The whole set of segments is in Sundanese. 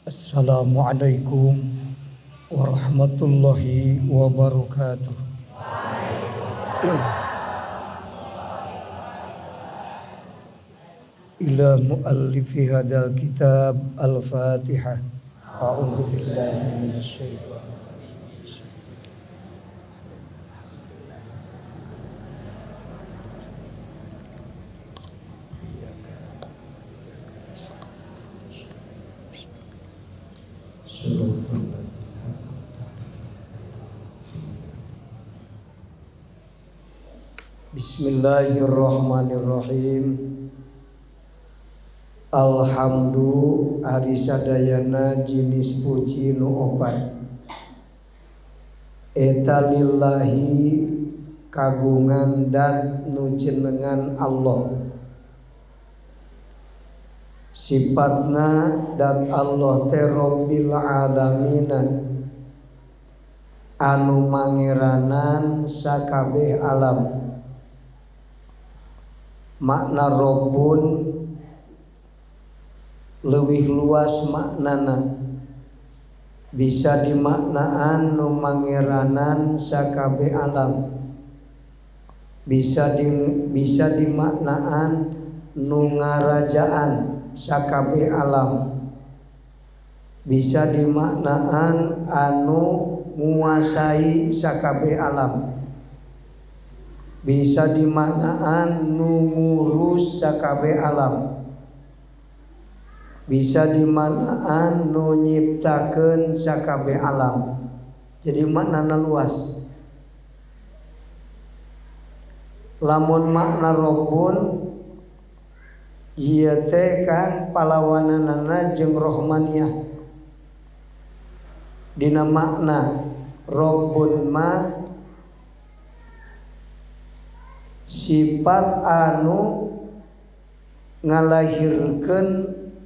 Assalamualaikum warahmatullahi wabarakatuh. Ila muallifi hadal kitab Al-Fatihah. A'udzu billahi minasyaitonir rajim. Bismillahirrahmanirrahim. Alhamdu ari sadayana jinis puji nu opat. Eta lillahi kagungan dan nu jenengan Allah. Sifatna dan Allah teh Rabbil alamina, anu mangeranan sakabeh alam. Makna Rabbun leuwih luas maknana, bisa dimaknaan nu mangeranan sakabeh alam, bisa dimaknaan nu ngarajaan sakabeh alam, bisa dimaknaan anu nguasai sakabeh alam, bisa dimaknaan nu ngurus sakabeh alam, bisa dimaknaan nu nyiptakeun sakabeh alam. Jadi maknana luas. Lamun makna Rabbun ieu teh kan palawananana jeung rohmaniyah. Dina makna Rabbun mah sifat anu ngalahirkeun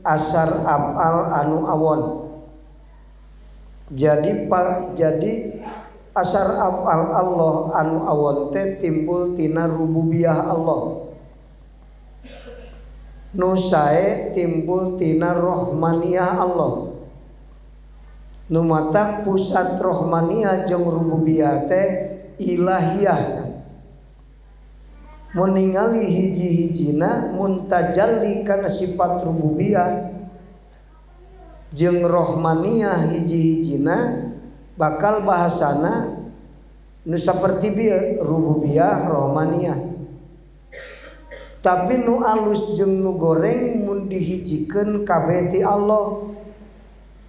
asar afal anu awon. Jadi asar afal Allah anu awon teh timbul tina rububiyah Allah. Nu sae timbul tina rohmaniyah Allah. Nu matak pusat rohmaniyah jeung rububiyah teh ilahiyah. Mun ningali hiji-hijina mun tajalli kana sifat rububiyah jeung rohmaniyah hiji-hijina bakal bahasana nu saperti bieu rububiyah rohmaniyah. Tapi nu alus jeung nu goreng mun dihijikeun kabeh ti Allah,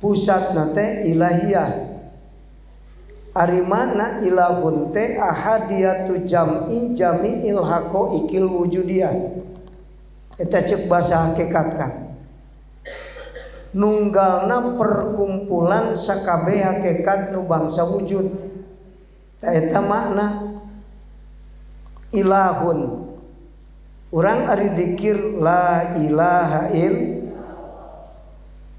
pusatna teh ilahiyah. Ari makna ilahun teh ahadiyatu jam'i jami'il haqaiqil wujudiyah. Eta ceuk bahasa hakikat kan. Nunggalna perkumpulan sakabeh hakikat nu bangsa wujud. Eta makna ilahun. Urang ari zikir la ilaha il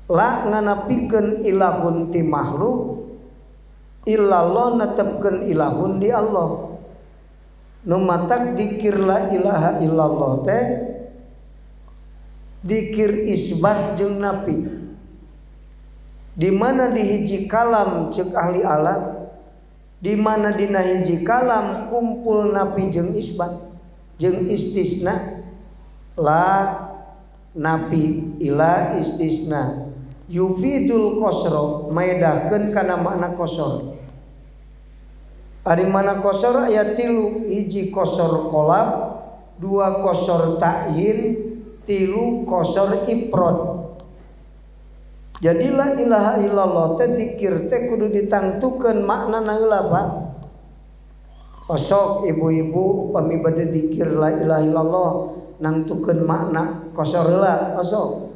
la nganapikeun ilahun ti makhluk, illallah netepkeun ilahun di Allah. Nu matak dikir la ilaha illallah teh dikir isbat jeung napi. Di mana di hiji kalam ceuk ahli alam, di mana dina hiji kalam kumpul napi jeung isbat jeung istisna. La napi ila istisna yufidul qasra maedahkeun kana makna qasar. Ari mana qasar aya tilu, hiji qasar qolab, dua qasar ta'yin, tilu qasar ifrad. Jadi la ilaha illallah teh dikir teh kudu ditangtukeun maknana heula Pak. Osok ibu-ibu pami bade dikir la ilaha illallah nangtukeun makna qasar heula osok.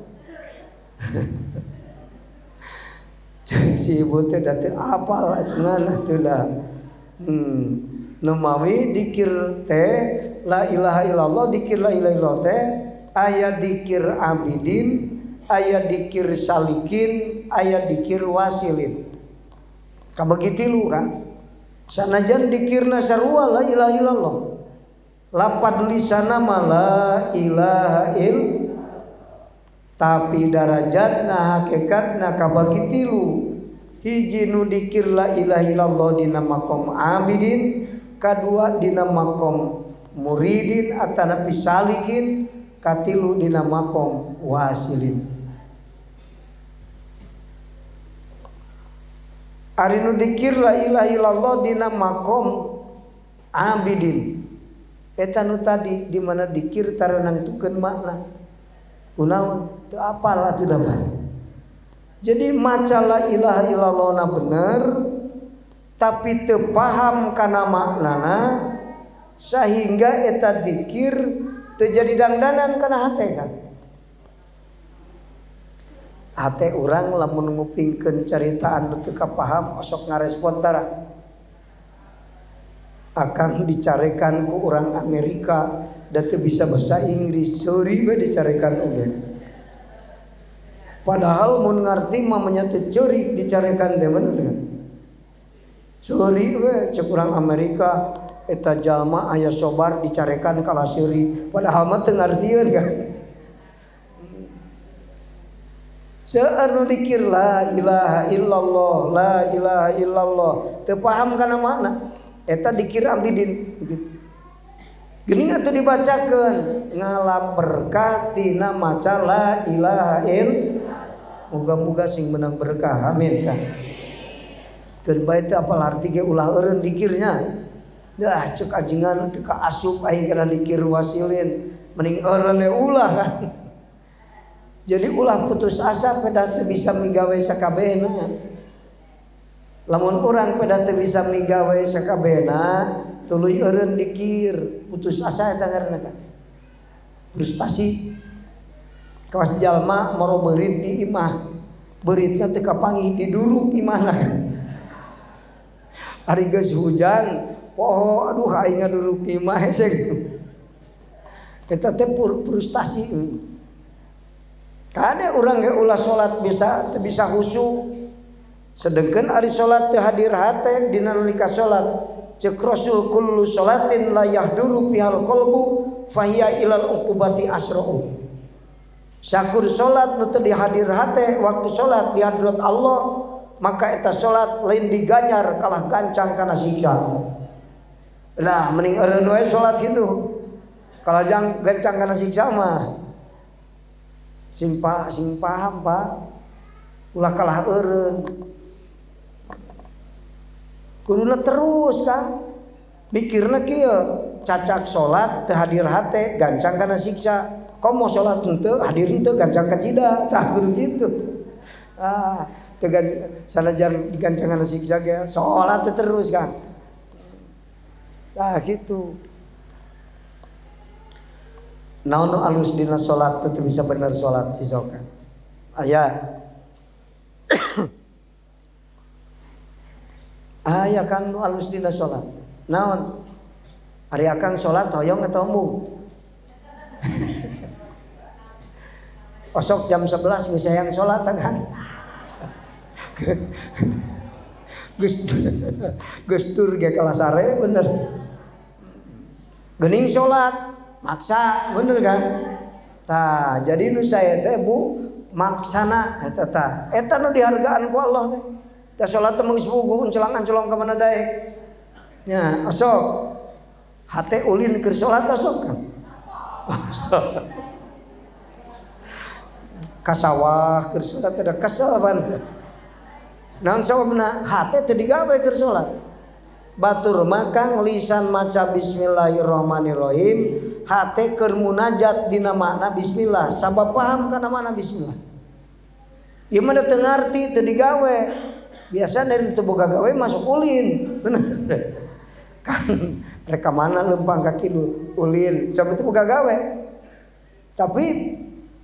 Si ibu teh da teu apal ajengan atuh da. Nu mawi dikir teh la ilaha illallah, dikir la ilaha illallah teh aya dikir abidin, aya dikir salikin, aya dikir wasilin. Kabagi tilu kan. Sanajan dikirna sarua la ilaha illallah. Lapad lisana mah la ilaha il. Tapi darajatna hakikatna kabagi tilu. Hiji nu dikir la ilaha illallah dina makom abidin, kadua dina makom muridin atanapi salikin, katilu dina makom wasilin. Ari nu dikir la ilaha illallah dina makom abidin, eta nu tadi di mana dikir tara nangtukeun makna. Kunaon teu apal atuh da. Jadi maca la ilaha illallah na bener tapi teu paham kana maknana sehingga eta dikir teu jadi dangdanan kana hate kan. Hate urang lamun ngupingkeun caritaan nu teu kapaham osok ngarespon tara. Akang dicarekan ku urang Amerika da teu bisa bahasa Inggris, seuri we dicarekan oge. Padahal mun ngarti mah nya teu ceurik dicarekan teh bener kan. Seuri we cek urang Amerika eta jalma aya sobar dicarekan kalah seuri, padahal mah teu ngartieun kan. Seueur nu dikir la ilaha illallah, la ilaha illallah, teu paham kana makna. Eta dikir abidin gitu. Geuning atuh dibacakeun ngalap berkah tina maca la ilaha illallah. Moga-moga sing menang berkah, amin kan. Keun bae teu apal arti ge ulah eureun dikirnya. Dah cek ajengan teu kaasup aing kana dikir wasilin, mending eureun we ulah kan. Jadi ulah putus asa pedah teu bisa migawe sakabehna. Lamun urang pedah teu bisa migawe sakabehna, tuluy eureun dikir, putus asa eta ngaranna kan. Frustasi. Kawas jalma moro beurit di imah, beuritna teu kapanggih diduruk imahna kan. Ari geus hujan, poho aduh aing ngaduruk imah hese. Eta teh frustasi. Kade urang ge ulah salat bisa teu bisa khusyuk. Sedengkeun ari salat teu hadir hate dina nalika salat. Ceuk Rasul kullu salatin la yahduru fihal qalbu fahiya ilal uqubati asra'u. Sakur salat nu teu dihadir hate waktu salat di hadrat Allah, maka eta salat lain diganjar kalah gancang kana siksa. Lah mending eureun we salat kitu. Kalah jang gancang kana siksa mah. Sing paham Pak, ulah kalah eureun. Kuduna terus kan, mikirna kieu, cacak salat teu hadir hate gancang kana siksa. Komo salat henteu hadir henteu gancang kacida, tah kudu kitu. Ah, teu sanajan digancang kana siksa ge salat terus kan. Tah kitu. Naon nu alus dina salat teu bisa bener salat sisokan. Aya. Aya kang nu alus dina salat. Naon? Ari akang salat hoyong atau embung? Osok jam 11 geus hayang salat kan. Geus tur ge kalah sare bener. Geuning salat maksa bener kan. Tah jadi nu saya teh Bu maksana eta tah. Eta nu dihargaan ku Allah teh. Tah salat teh geus puguh uncelang-ancelong ka mana daek. Nya osok hate ulin keur salat osok kan. Ka sawah keur salat teh da kesel pan. Naon sababna hate teu digawe keur salat. Batur makang lisan maca bismillahirrahmanirrahim, hate keur munajat dina makna bismillah, sabab paham kana makna bismillah. Ieu mah teu ngarti teu digawe. Biasa dari teu boga gawe masuk ulin, bener. Kan rek ka mana leumpang ka kidul ulin, sabab teu boga gawe. Tapi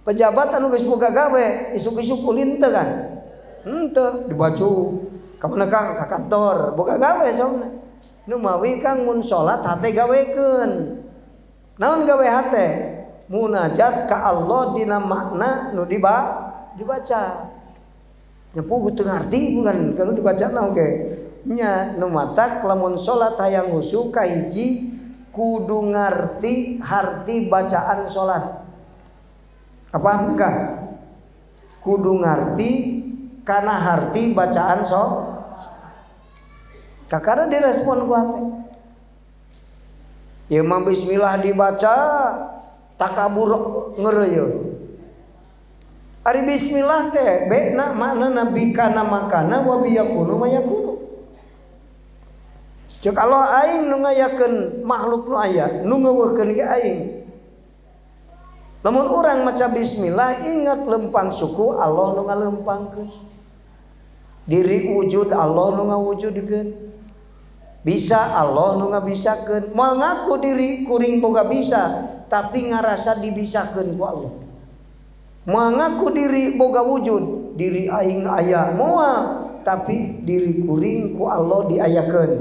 pejabat anu geus boga gawe, isuk-isuk ulin teu kan? Henteu dibacu. Ka mana Kang? Ka kantor, boga gawe soalna. Nu mawi Kang mun salat hate gawekeun. Naon gawe hate? Munajat ka Allah dina makna nu dibaca. Nya puguh teu ngarti bukan kalau dibacana oge. Nya nu matak lamun salat hayang khusyuk kahiji kudu ngarti harti bacaan salat. Apa bukan? Kudu ngarti kana harti bacaan so. Kakara direspon ku hate. Ieu mah bismillah dibaca takabur ngeureuyeun. Ari bismillah teh be na maknana bikana makana wa biyakunu mayakunu. Cek Allah aing nu ngayakeun makhluk nu aya, nu ngeuweuhkeun ge aing. Lamun urang maca bismillah ingat lempang suku Allah nu ngalempangkeun. Diri wujud Allah nu ngawujudkeun. Bisa Allah nu ngabisakeun. Moal ngaku diri kuring boga bisa, tapi ngarasa dibisakeun ku Allah. Moal ngaku diri boga wujud, diri aing aya moal, tapi diri kuring ku Allah diayakeun.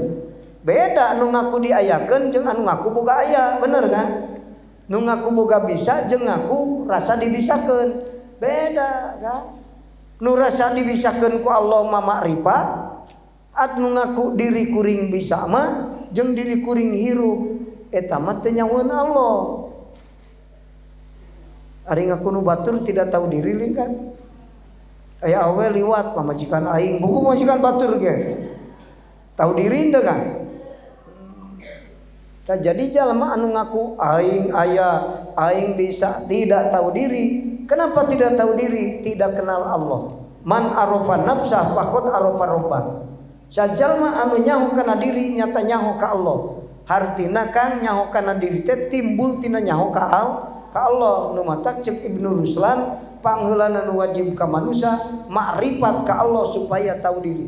Beda nu ngaku diayakeun jeung anu ngaku boga aya, bener kan? Nu ngaku boga bisa jeung ngaku rasa dibisakeun. Beda kan? Nu rasa dibisakeun ku Allah mah makrifat, at nu ngaku diri kuring bisa mah jeung diri kuring hirup, eta mah teu nyahoeun Allah. Ari ngaku nu batur tidak tahu diri lin kan? Aya awe liwat pamajikan aing, buku majikan batur ge. Tahu diri teu kan? Nah, jadi jalma anu ngaku aing aya, aing bisa, tidak tahu diri. Kenapa tidak tahu diri? Tidak kenal Allah. Man arafa nafsah faqad arafa rabbah. Sajalma anu nyaho kana diri nyata nyaho ka Allah. Hartina kan nyaho kana diri teh timbul tina nyaho ka Allah. Nu matak cek Ibnu Ruslan pangheulana nu wajib ka manusia makrifat ka Allah supaya tahu diri.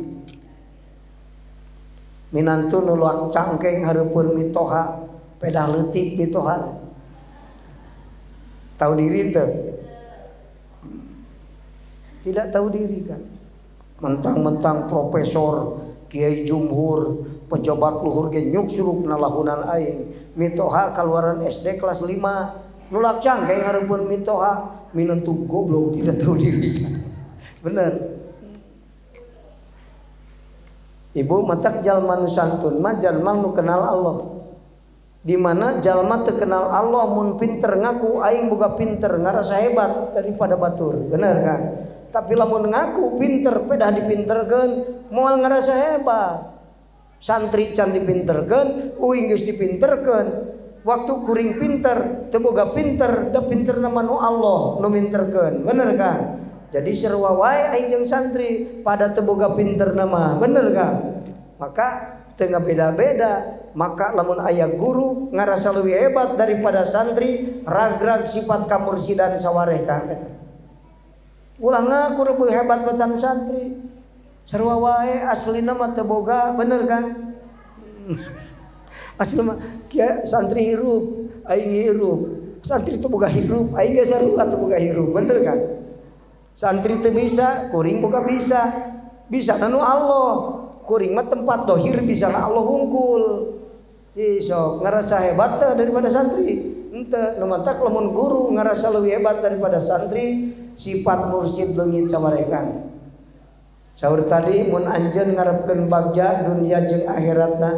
Minantu nu luak cangkeng hareupeun mitoha pedah leutik mitoha. Tahu diri teu? Tidak tahu diri kan. Mentang-mentang profesor, kiai jumhur, pejabat luhur ge nyuksuruk nalahunan aing. Mitoha kaluaran SD kelas 5. Nulak cangkeng hareupeun mitoha, minantu goblok tidak tahu diri. Bener. Ibu matak jalma nu santun mah jalma nu kenal Allah. Di mana jalma teu kenal Allah mun pinter ngaku aing boga pinter ngarasa hebat daripada batur. Bener kan? Tapi lamun ngaku pinter pedah dipinterkeun moal ngarasa hebat. Santri can dipinterkeun, uing geus dipinterkeun. Waktu kuring pinter, teu boga pinter, da pinterna mah nu Allah nu minterkeun. Bener kan? Jadi sarua wae aing jeung santri pada teu boga pinterna mah, bener kan? Maka teu beda-beda. Maka lamun aya guru ngarasa leuwih hebat daripada santri, ragrag sifat kamursidan sawareh ka eta. Ulah ngaku leuwih hebat batan santri. Sarua wae aslina mah teu boga, bener kan? Asli mah santri hirup, aing hirup. Santri teu boga hirup, aing ge sarua teu boga hirup, bener kan? Santri teu bisa, kuring boga bisa. Bisa nu Allah. Kuring mah tempat dohir bisa na Allah hungkul. Sok ngerasa hebat teh daripada santri. Henteu, nu matak lamun guru ngerasa leuwih hebat daripada santri, sifat mursid leungit sawarekan. Saur tadi mun anjeun ngarepkeun bagja dunia jeung akhiratna,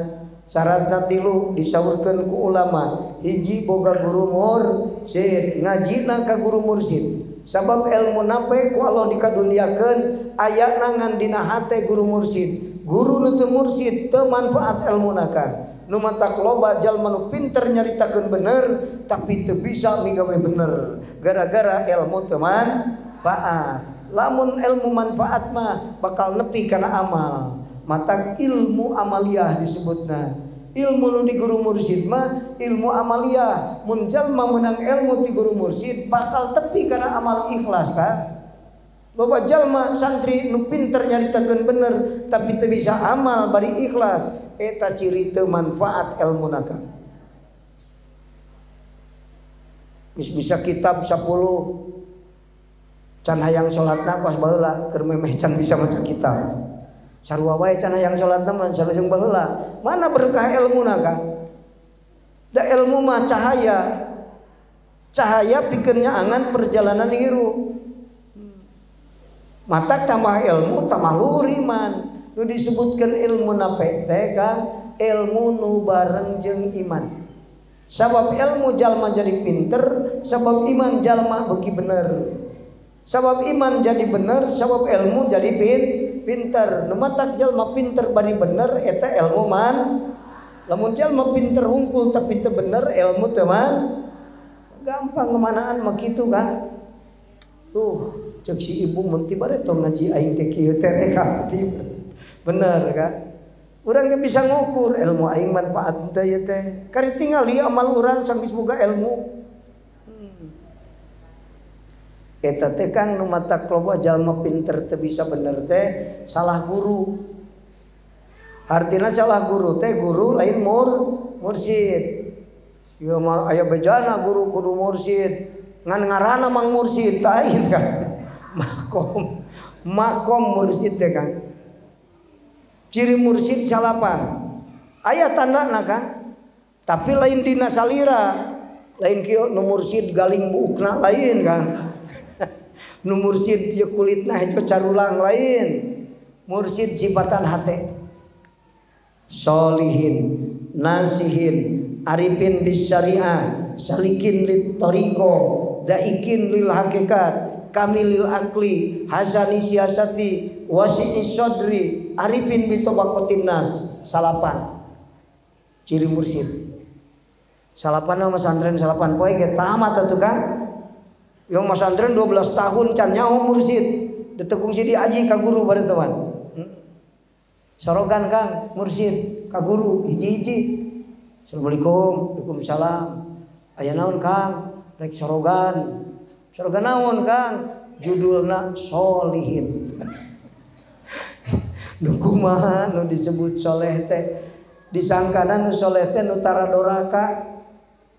syaratna tilu disaurkeun ku ulama. Hiji boga guru mursid, ngajina ka guru mursid. Sabab ilmu nape ku Allah dikaduniakeun ayana ngan dina hate guru mursid. Guru nu teu mursid teu manfaat elmuna kan. Nu matak loba jalma nu pinter nyaritakeun bener tapi teu bisa migawe bener gara-gara ilmu teu manfaat. Lamun ilmu manfaat mah bakal nepi kana amal. Matak ilmu amaliyah disebutna. Ilmu nu di guru mursid mah ilmu amaliyah. Mun jalma meunang ilmu ti guru mursid bakal tepi kana amal ikhlas kan. Loba jalma santri nu pinter nyaritakeun bener tapi teu bisa amal bari ikhlas, eta ciri teu manfaat elmuna kan. Geus bisa kitab 10 can hayang salatna pas baheula keur memeh can bisa maca kitab. Sarua wae can hayang salatna mah sarua baheula. Mana berkah elmuna kan? Da ilmu mah cahaya. Cahaya pikeun nyaangan perjalanan hirup. Mata tambah ilmu tambah luhur iman. Nu disebutkan ilmu nape teh kan ilmu nu bareng jeung iman. Sabab ilmu jalma jadi pinter, sabab iman jalma beuki bener. Sabab iman jadi bener, sabab ilmu jadi pinter. Nu matak jalma pinter bari bener eta ilmu man. Lamun jalma pinter hungkul tapi teu bener ilmu teu man. Gampang kemanaan mah kitu kan. Tuh, cek si ibu mun ti bare tong ngaji aing teh kieu teh rek. Bener kan? Urang ge bisa ngukur ilmu aing manfaat teu ieu teh. Kari tingali amal urang sanggeus boga ilmu. Eta teh Kang nu matak loba jalma pinter teu bisa bener teh salah guru. Artina salah guru teh guru lain mursyid. Ieu mah aya bejana guru kudu mursyid. Ngan ngaranna mang mursyid lain kan. Makom makom mursyid teh Kang. Ciri mursyid salapan. Aya tandana Kang. Tapi lain dina salira. Lain kieu nu mursyid galing buukna lain Kang. Nu mursyid ieu kulitna hejo carulang lain. Mursyid sifatan hate. Solihin, nasihin, arifin bisyariah, salikin lit tariqo, daikin lil hakikat, kamilil akli, hasani siasati, wasi'i sodri, arifin bitobaqotin nas. Salapan ciri mursyid. Salapan mah masantren salapan poe ge tamat atuh Kang. Yang masantren 12 tahun can nyaho mursyid, detekung si diaji ka guru bare teman. Sorogan Kang mursyid ka guru hiji-hiji. Assalamualaikum, waalaikumsalam. Aya naon Kang? Rek sorogan. Sorogan naon Kang? Judulna Solihin. Nu kumaha nu disebut soleh teh? Disangkana nu soleh teh nu tara doraka,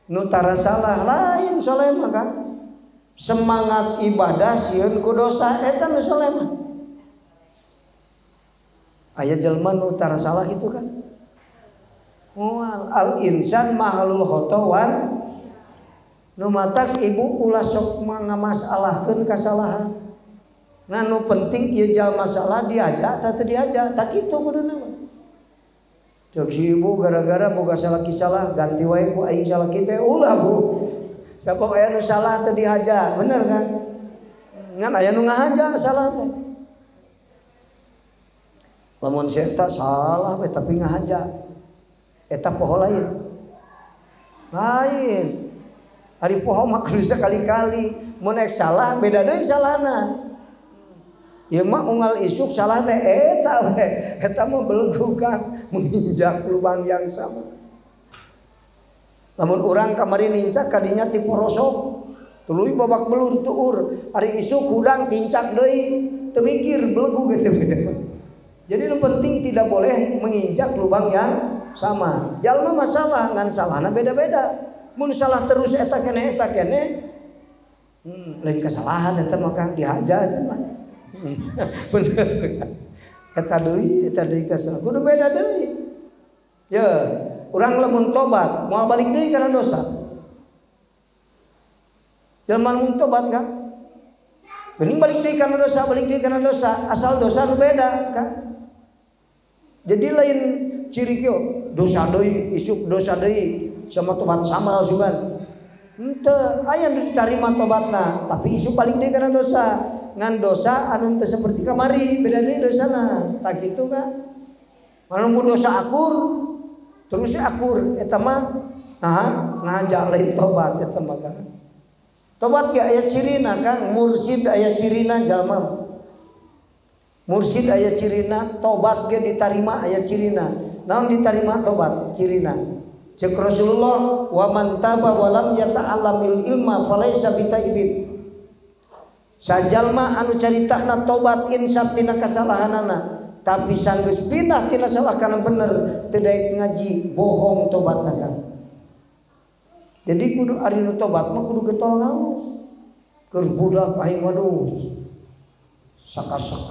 nu tara salah, lain soleh mah Kang. Semangat ibadah sieun ku dosa eta nu soleh mah. Aya jelema nu tara salah gitu kan. Moal al insan mahalul khotawan. Nu matak ibu ulah sok ngamasalahkeun kasalahan. Ngan nu penting ieu jalma salah diajak tah teu diajak, tah kitu kuduna mah. Cek si ibu gara-gara boga salaki salah ganti wae ku aing salaki teh ulah Bu. Sabab aya nu salah teu dihaja, bener kan? Ngan aya nu ngahaja salah teh. Lamun si eta salah we tapi ngahaja. Eta poho lain. Lain. Ari poho mah kudu sakali-kali. Mun ek salah beda deui salahna. Ieu mah unggal isuk salah teh eta we. Eta mah belegu Kang, menginjak lubang yang sama. Lamun urang kamari nincak kadinya ti porosok, tuluy babak belur tuur, ari isuk hudang tincak deui, teu mikir belegu geus beda. Jadi yang penting tidak boleh menginjak lubang yang sama. Jalma masalah ngan salahna beda-beda. Mun salah terus eta keneh lain kesalahan eta mah Kang dihaja eta mah. Bener. Eta deui kasalahan. Kudu beda deui. Ya, urang lamun tobat moal balik deui kana dosa. Jalma mun tobat Kang. Geuning balik deui kana dosa, balik deui kana dosa, asal dosa nu beda Kang. Jadi lain ciri kieu dosa deui, isuk dosa deui, sama tobat sama sugan. Henteu, aya nu ditarima tobatna, tapi isuk balik deui kana dosa. Ngan dosa anu teu seperti kamari, beda deui dosana. Tah kitu kan. Mun dosa akur, terus akur eta mah nah ngajak lain tobat eta mah kan. Tobat ge aya cirina Kang, mursyid aya cirina jalma. Mursyid aya cirina, tobat ge ditarima aya cirina. Naon ditarima tobat cirina? Cek Rasulullah, wa man taba wa lam yata'allamil ilma falaisa bitaibin. Sajalma anu caritana tobat insaf tina kasalahanana, tapi sanggeus pindah tina salah kana bener, teu daek ngaji, bohong tobatna Kang. Jadi kudu ari nu tobat mah kudu getol ngaos. Keur budak aing waduh.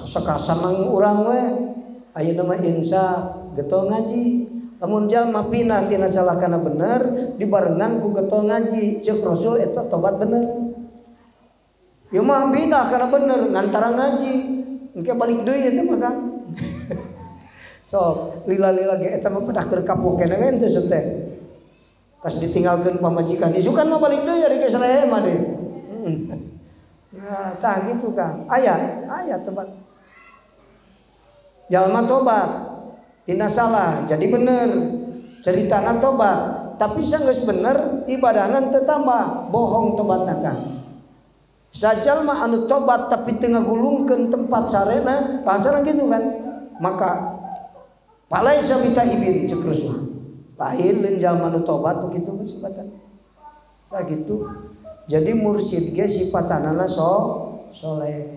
Sakasanang urang we ayeuna mah insaf getol ngaji. Lamun jalma pindah tina salah kana bener dibarengan ku getol ngaji, ceuk Rasul eta tobat bener. Ieu mah pindah kana bener ngantara ngaji, engke balik deui eta mah Kang. Sok lila-lila ge eta mah pedah keur kapok keneh we teu teh. Pas ditinggalkeun pamajikan, isukan mah balik deui ari geus rehe mah deui. Nah, tah gitu kan. Aya, aya tobat. Jalma tobat tina salah jadi bener. Ceritana tobat, tapi sanggeus bener ibadahna teu tambah, bohong tobatna kan. Sajalma anu tobat tapi teu ngagulungkeun tempat sarena, bahasana gitu kan. Maka palaisa bitaibin ceuk Rasul. Lain lain jalma nu tobat begitu mah sifatan. Tah gitu. Jadi mursyid ge sifatanana soleh.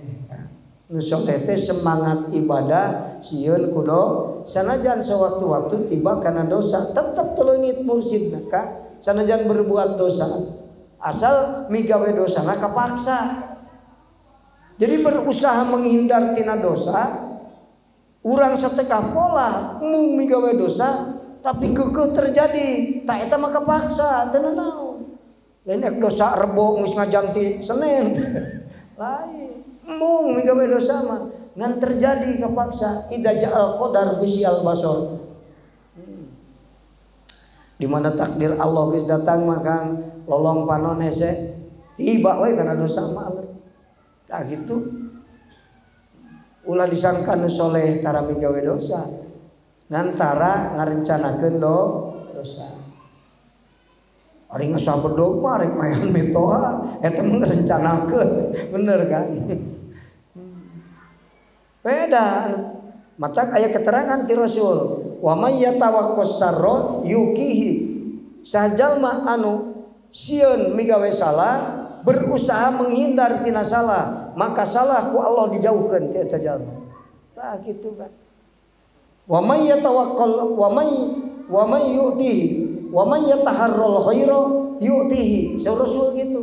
Nu soleh teh semangat ibadah sieun kudo sanajan sewaktu-waktu tiba kana dosa tetep teu leungit mursyidna ka sanajan berbuat dosa asal migawe dosana kapaksa. Jadi berusaha menghindar tina dosa urang satekah pola mung migawe dosa tapi kekeh terjadi tak eta mah kapaksa teu nanaon. Lain ek dosa rebo geus ngajam ti Senin. Lain mung migawe dosa mah ngan terjadi kapaksa idza ja'al qadar busyal basor. Di mana takdir Allah geus datang maka lolong panon hese tiba we kana dosa mah anger. Tah gitu. Ulah disangka nu soleh tara migawe dosa. Ngan tara ngarencanakeun dosa. Ari ngasah bedog mah rek mayan mitoha eta mah ngarencanakeun. Bener kan? Beda. Matak aya keterangan ti Rasul, wa may yatawaqqas sarra yukihi. Sajalma anu sieun migawe salah, berusaha menghindar tina salah, maka salah ku Allah dijauhkeun ti eta jalma. Tah kitu kan. Wa may yatawakkal wa may yu'tihi wa may yataharral khaira yu'tihi. Saur Rasul gitu.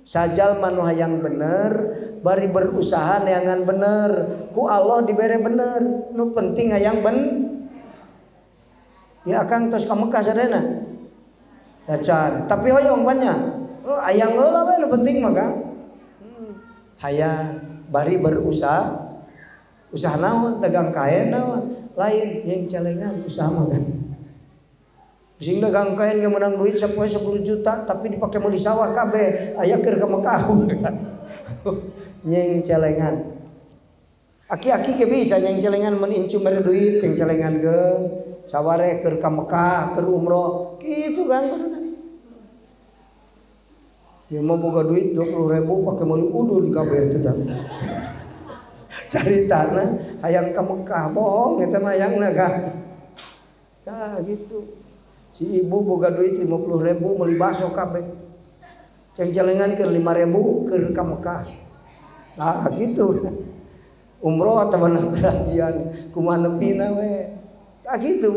Sajalma nu hayang bener bari berusaha neangan bener ku Allah dibere bener nu penting hayang ben ya akang tos ka Mekah sadayana dacan tapi hoyong pan nya hayang heula we nu penting mah Kang hayang bari berusaha usaha naon dagang kain naon lain jeung celengan usaha mah kan sing dagang kain ge menang duit sapoe 10 juta tapi dipake meuli sawah kabeh aya keur ka Mekah nyeng celengan aki-aki ge bisa nyeng celengan mun incu mere duit nyeng celengan ge saware keur ka Mekah keur umroh kitu kan kuduna. Ieu mah boga duit 20.000 pake meuli udud kabeh teh dah. Caritana hayang ka Mekah bohong eta mah hayangna kan. Tah gitu. Si ibu boga duit 50.000 meuli baso kabeh. Ceng-celengan keur 5.000 keur ka Mekah. Nah gitu. Umroh atawa hajian kumaha nepina we. Tah gitu.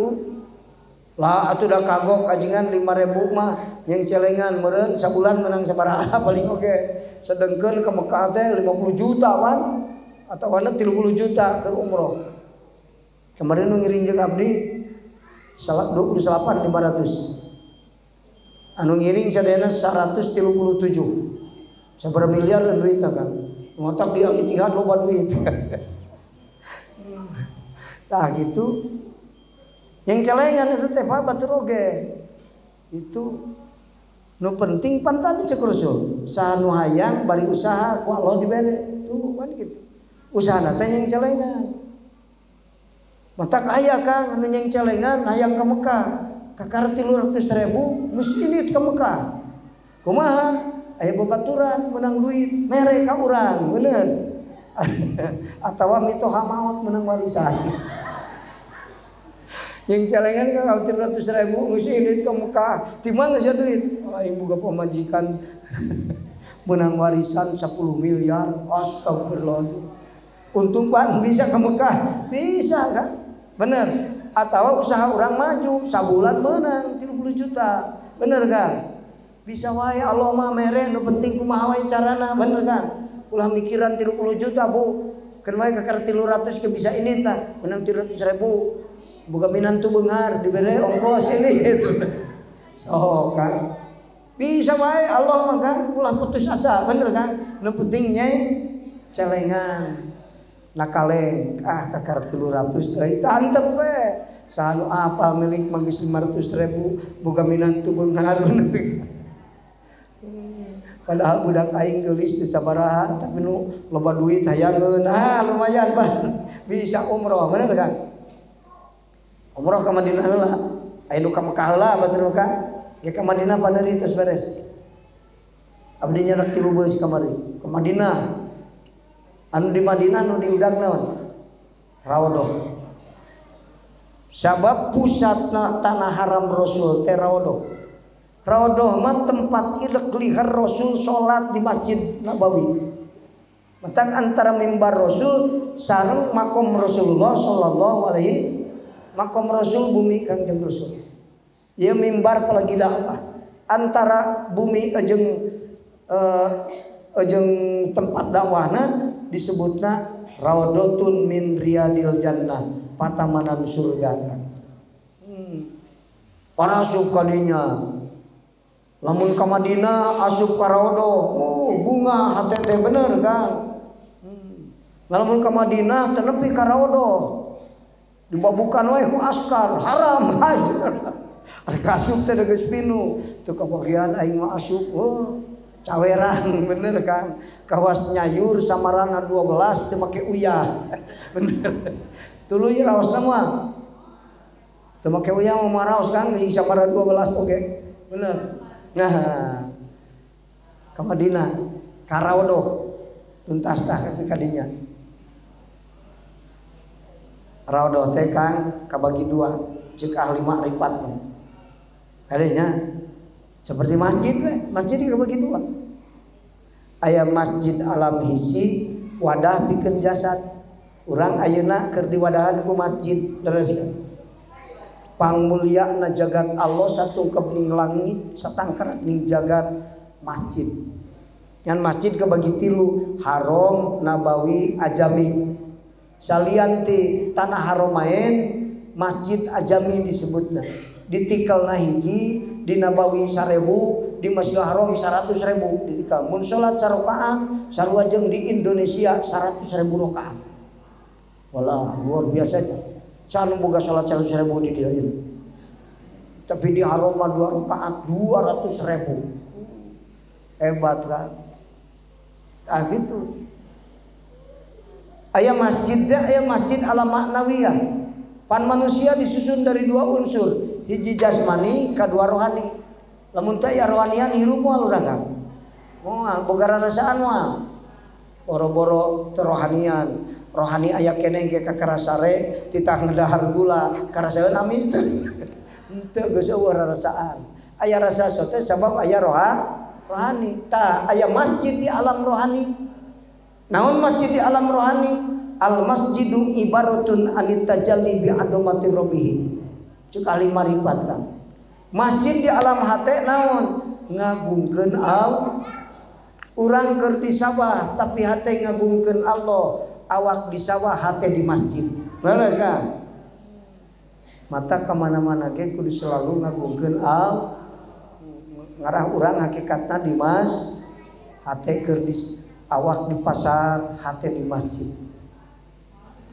Lah atuh da kagok ajengan 5.000 mah yang celengan meureun sabulan menang sabaraha paling oge. Sedengkeun ka Mekah teh 50 juta wan atawa 30 juta keur umroh. Kemarin nu ngiring jeung abdi 28.500. Anu ngiring sadayana 137. Sabaraha miliar duitna kan. Ngotak dia Itihad loba duit. Tah gitu. Yang celengan itu teh batur oge. Itu nu penting pan tadi ceuk Rasul. Saha nu hayang bari usaha ku Allah dibere. Tuh kan gitu. Usahana teh yang celengan. Matak aya Kang anu yang celengan hayang ka Mekah. Kakara 300.000 geus indit ka Mekah. Kumaha? Aya babaturan menang duit, mere ka urang, bener. Atawa mitoha maot menang warisan. Yang celengan kan 300.000 geus indit ka Mekah. Di mana sia duit? Aing boga pamajikan menang warisan 10 miliar. Astagfirullah. Untung pan bisa ke Mekah, bisa kan? Bener. Atau usaha orang maju sabulan menang 30 juta. Bener kan? Bisa wae Allah mah mere nu penting kumaha wae carana, bener kan? Ulah mikiran 30 juta, Bu. Keun wae kakara 300 ke bisa ini tah, menang 300.000. Boga minantu beunghar dibere ongkos ini gitu. So kan. Bisa wae Allah mah kan, ulah putus asa, bener kan? Nu penting nyeng celengan. Nakaleng ah kakara 300 euy tantep we. Saha nu apal milik mah geus 500.000 boga minantu beunghar bener. Padahal budak aing geulis teu sabaraha tapi nu loba duit hayangeun. Ah lumayan Pak. Bisa umroh bener kan? Umroh ka Madinah heula. Aya nu ka Mekah heula batur ka. Ge ka Madinah paneuri tos beres. Abdi nyarak 3 beus kamari ka Madinah. Anu di Madinah nu diudag naon? Raudhah. Sabab pusatna tanah haram Rasul teh Raudhah. Raudhah mah tempat ilek lihar Rasul salat di Masjid Nabawi. Mentak antara mimbar Rasul sareng makom Rasulullah sallallahu alaihi makom Rasul bumi Kangjeng Rasul. Ieu mimbar apalagi dakwah antara bumi jeung tempat dakwahna disebutna Raudhatun min riyadil jannah, patamanan surga. Para asup kadinya. Lamun ka Madinah asup ka Raudhah, oh bunga hate teh bener kan. Lamun ka Madinah teu nepi ka Raudhah. Dibabukan wae ku askar, haram hajar. Rek asup teh geus pinu, teu kabagian aing mah asup. Oh, caweran bener kan. Kawas nyayur samarana 12 teu make uyah. Bener. Tuluy raosna mah. Teu make uyah mah raos kan samara 12 oge. Bener. Nah, ka Madinah, ka Raudhah tuntas tah ka dinya. Raudhah teh kan kabagi dua, ceuk ahli makrifat mah. Adanya seperti masjid we, masjid kabagi dua. Aya masjid alam hisi wadah pikeun jasad. Urang ayeuna keur diwadahan ku masjid leres. Pangmulyana jagat Allah satungkep ning langit satangkerat ning jagat masjid. Ngan masjid kebagi tilu, haram, nabawi, ajami. Salian ti tanah haramain masjid ajami disebutna. Ditikelna hiji, di Nabawi 1000, di Masjidil Haram 100.000 ditikal. Mun salat sarakaat sarua jeung di Indonesia 100.000 rakaat. Walah luar biasa. Can boga salat 100.000 di dieu ieu. Tapi di Haram mah 2 rakaat 200.000. Hebat kan? Ah gitu. Aya masjid teh aya masjid alam maknawiyah. Pan manusia disusun dari dua unsur, hiji jasmani, kadua rohani. Lamun teh aya rohanian hirup moal urang kan. Moal boga rarasaan moal. Boro-boro teu rohanian. Rohani aya keneh ge kakarasare titah ngedahar gula, karasaeun amis teh. Henteu geus eueuh rarasaan. Aya rasa teh sabab aya rohani. Tah aya masjid di alam rohani. Naon masjid di alam rohani? Al masjidu ibaratun anit tajalli bi adamati rabbih. Cek ahli marifat kan. Masjid di alam hate naon? Ngagungkeun Allah. Urang keur di sawah tapi hate ngagungkeun Allah. Awak di sawah hate di masjid. Leres kan? Mata kemana-mana ge kudu selalu ngagungkeun Allah. Ngarah urang hakikatna di mas, hate keur di awak di pasar, hate di masjid.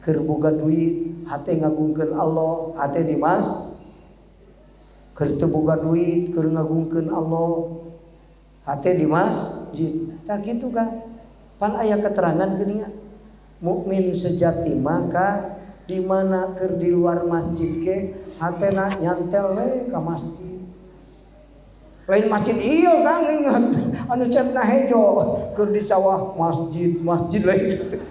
Keur boga duit, hate ngagungkeun Allah, hate di mas. Keur teu boga duit, keur ngagungkeun Allah, hate di masjid. Tah kitu kan. Pan aya keterangan geuningan. Mukmin sejati maka di mana keur di luar masjid ge hatena nyantel we ka masjid. Lain masjid iya Kang ingat anu catna hejo keur di sawah masjid masjid lain gitu.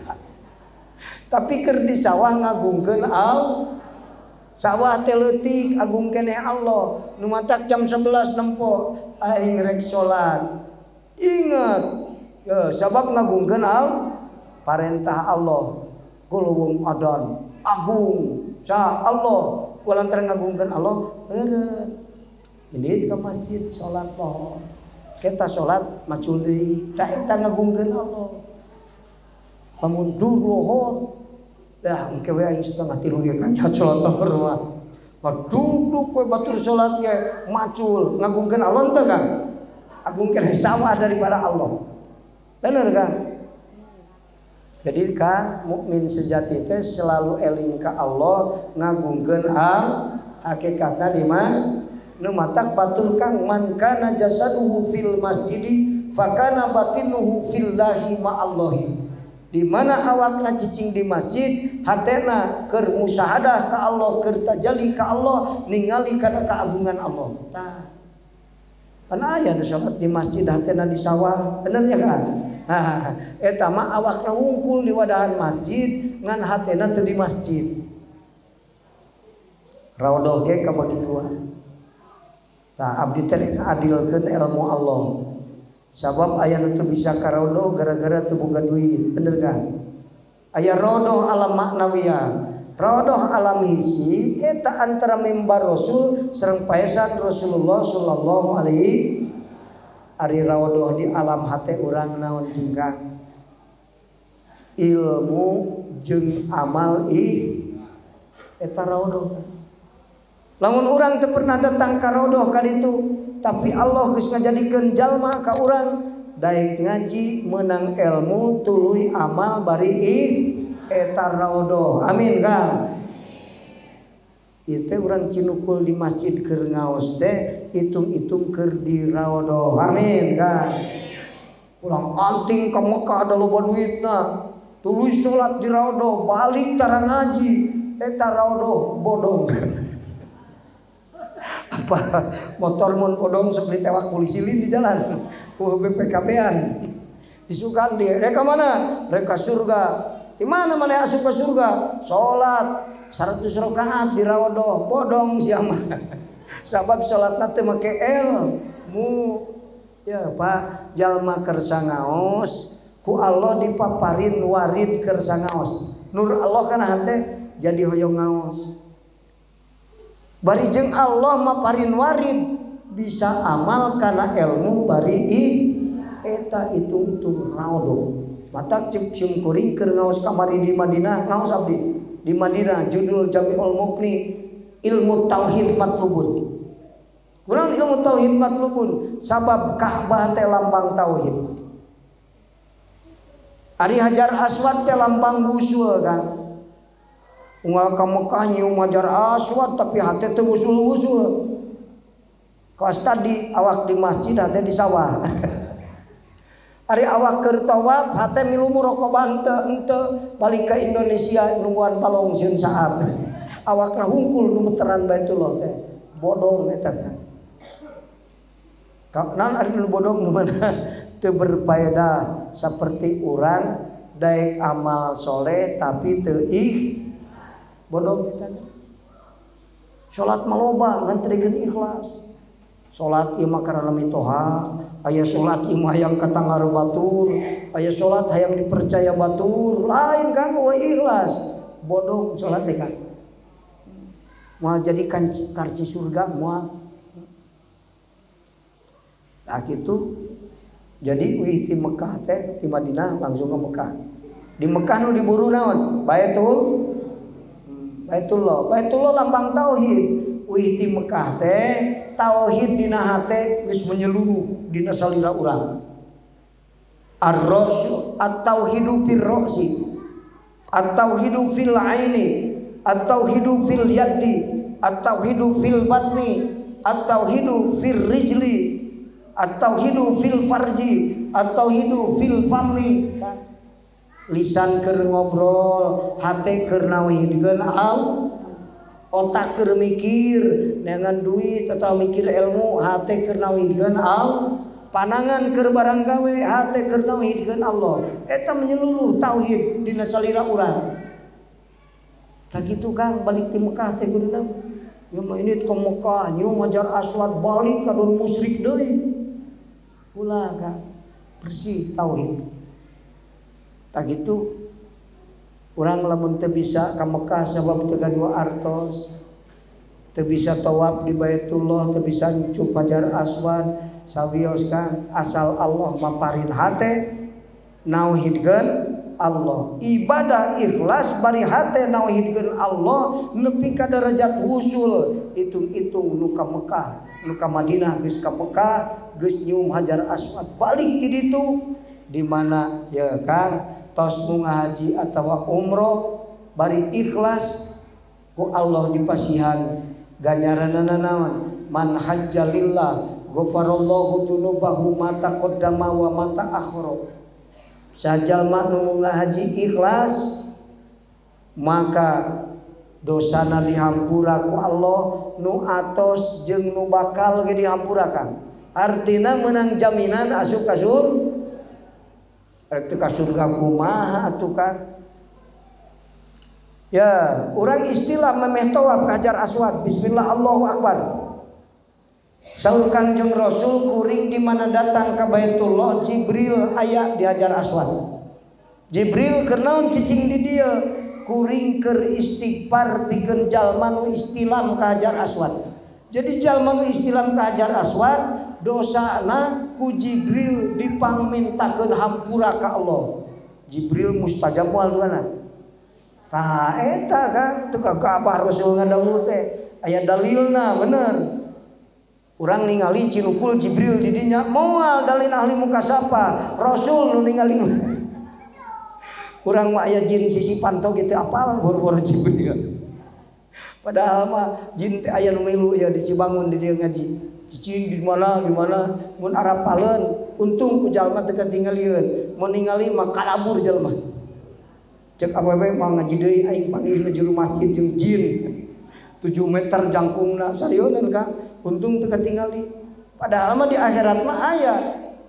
Tapi keur di sawah ngagungkeun Allah. Sawah teh leutik agung keneh Allah. Nu matak jam 11 nempo aing rek salat. Ingat ya, sabab ngagungkeun Allah parentah Allah. Guluwung adan agung sa Allah kulantaran ngagungkeun Allah eureun. Ini ke masjid salat lohor. Kita salat macul deui tah eta ngagungkeun Allah. Lamun dur lohor dah engke we aing 2:30 ge kan salat lohor mah. Kaduduk we batur salat ge macul ngagungkeun Allah teu kan? Agungkeun sawah daripada Allah. Bener kan? Jadi ka mukmin sejati teh selalu eling ka Allah ngagungkeun al hakikatna di mas. Nu matak batur kang man kana jasaduhu fil masjidi fakana batinuhu fillahi ma'allahi. Di mana awakna cicing di masjid, hatena keur musyahadah ka Allah, keur tajalli ka Allah, ningali kana keagungan Allah. Tah. Pan aya nu salat di masjid hatena di sawah, bener ya kan? Eta mah awakna wungkul di wadahan masjid ngan hatena teu di masjid. Raudhah ge kabagi dua. Tah abdi teh adilkeun ilmu Allah. Sabab aya nu teu bisa ka raudhah gara-gara teu boga duit, bener kan? Aya raudhah alam maknawiyah, raudhah alam hisi eta antara mimbar Rasul sareng paesan Rasulullah sallallahu alaihi. Ari raudhah di alam hate urang naon jingkang? Ilmu jeung amal ih eta raudhah. Lamun urang teu pernah datang ka raudhah ka ditu, tapi Allah geus ngajadikeun jalma ka urang daek ngaji menang ilmu tuluy amal bari ih eta raudhah. Amin kan? Ieu teh urang cinukul di masjid keur ngaos teh hitung-hitung keur di raudhah. Amin kan? Pulang anting ka Mekah da loba duitna, tuluy salat di raudhah, balik tara ngaji, eta raudhah bodong. Apa motor mun bodong sok ditewak polisi lin di jalan ku BPKB-an. Isukan dia, reka mana? Reka surga. Di mana mana asup ke surga? Salat 100 rakaat di raudhah, bodong siapa? Sabab salatna teu make ilmu. Ya Pak, jalma kersa ngaos ku Allah dipaparin warid kersa ngaos. Nur Allah kana hate jadi hoyong ngaos. Bari jeung Allah maparin warid bisa amal kana ilmu bari ih eta hitung-hitung raudhah. Matak cek cium kuring keur ngaos kamari di Madinah, ngaos abdi di Madinah judul Jami'ul Muqni ilmu tauhid matlubun. Kurang ilmu tauhid matlubun sabab Ka'bah teh lambang tauhid. Ari Hajar Aswad teh lambang wusul kan. Unggal ka Mekah nyium Hajar Aswad tapi hate teu wusul-wusul. Kawas tadi awak di masjid hate di sawah. Ari awak keur tawaf hate milu muraqabah henteu henteu balik ka Indonesia nungguan balong sieun saat. Awakna hungkul nu meteran Baitullah teh. Bodong eta kan. Naon ari nu bodong nu mana teu berfaedah seperti urang daek amal soleh tapi teu ih bodong eta. Salat maloba ngan teu ikhlas. Salat ieu mah karana mitoha, aya salat ieu mah hayang katangar batur, aya salat hayang dipercaya batur, lain kan eueuh ikhlas. Bodong salat teh kan. Moal jadi karci surga moal. Nah gitu. Jadi wih ti Mekah teh ti Madinah langsung ke Mekah. Di Mekah nu diburu naon? Baitullah. Baitullah lambang tauhid. Wih ti Mekah teh tauhid dina hate geus menyeluruh dina salira urang. Ar-ra'su at-tauhidu fir ra'si, at-tauhidu fil aini, at-tauhidu fil yadi, at-tauhidu fil batni, at-tauhidu fir rijli, at-tauhidu fil farji, at-tauhidu fil famli. Lisan keur ngobrol, hate keur nauhidkeun Allah, otak keur mikir neangan duit atau mikir ilmu, hate keur nauhidkeun Allah, panangan keur barang gawe, hate keur nauhidkeun Allah. Eta menyeluruh tauhid dina salira urang. Tah kitu Kang, balik ti Mekah teh kuduna. Ieu mah ini ke Mekah, nyium Hajar Aswad, balik ka don musyrik deui. Ulah Kang, bersih tauhid. Tah kitu urang lamun teu bisa ka Mekah sabab teu gaduh artos, teu bisa tawaf di Baitullah, teu bisa nyucup Hajar Aswad, sawios Kang, asal Allah maparin hate nauhidkeun Allah. Ibadah ikhlas bari hate nauhidkeun Allah nepi ka derajat wusul. Hitung-hitung nu ka Mekah, nu ka Madinah geus ka Mekah, geus nyium Hajar Aswad, balik ti ditu di mana ya Kang tos munga haji atawa umroh bari ikhlas ku Allah dipasihan ganjaranana naon? Man hajja lillah ghafarallahu dzunubahu ma taqaddama wa ma ta'akhkhara. Sajalma nu munggah haji ikhlas maka dosana dihampura ku Allah nu atos jeung nu bakal ge dihampurakan. Artina menang jaminan asup ka surga. Rek teu ka surga kumaha atuh kan? Ya, urang istilah memeh tawaf ka Hajar Aswad, bismillah Allahu akbar. Saur Kangjeng Rasul kuring di mana datang ka Baitullah Jibril aya di Hajar Aswad. Jibril keur naon cicing di dieu? Kuring keur istighfar pikeun jalma nu istilam ka Hajar Aswad. Jadi jalma nu istilam ka Hajar Aswad dosana ku Jibril dipangmintakeun hampura ka Allah. Jibril mustajab moal duana. Tah eta kan teu ka Rasul ngadawuh teh aya dalilna bener. Urang ningali cinukul Jibril di dinya moal dalil ahli mukasapa Rasul nu ningali. Urang mah aya jin sisi pantau gitu apal boro-boro Jibril. Padahal mah jin teh aya nu milu ya di Cibangun di dieu ngaji. Cicing di mana mun arapaleun untung ku jalma teu katingalieun. Mun ningali mah kalabur jalma. Cek awewe mah ngaji deui aing panggih nu jero masjid jeung jin. 7 meter jangkungna sarieun Kang. Untung teu katingali. Padahal mah di akhirat mah aya.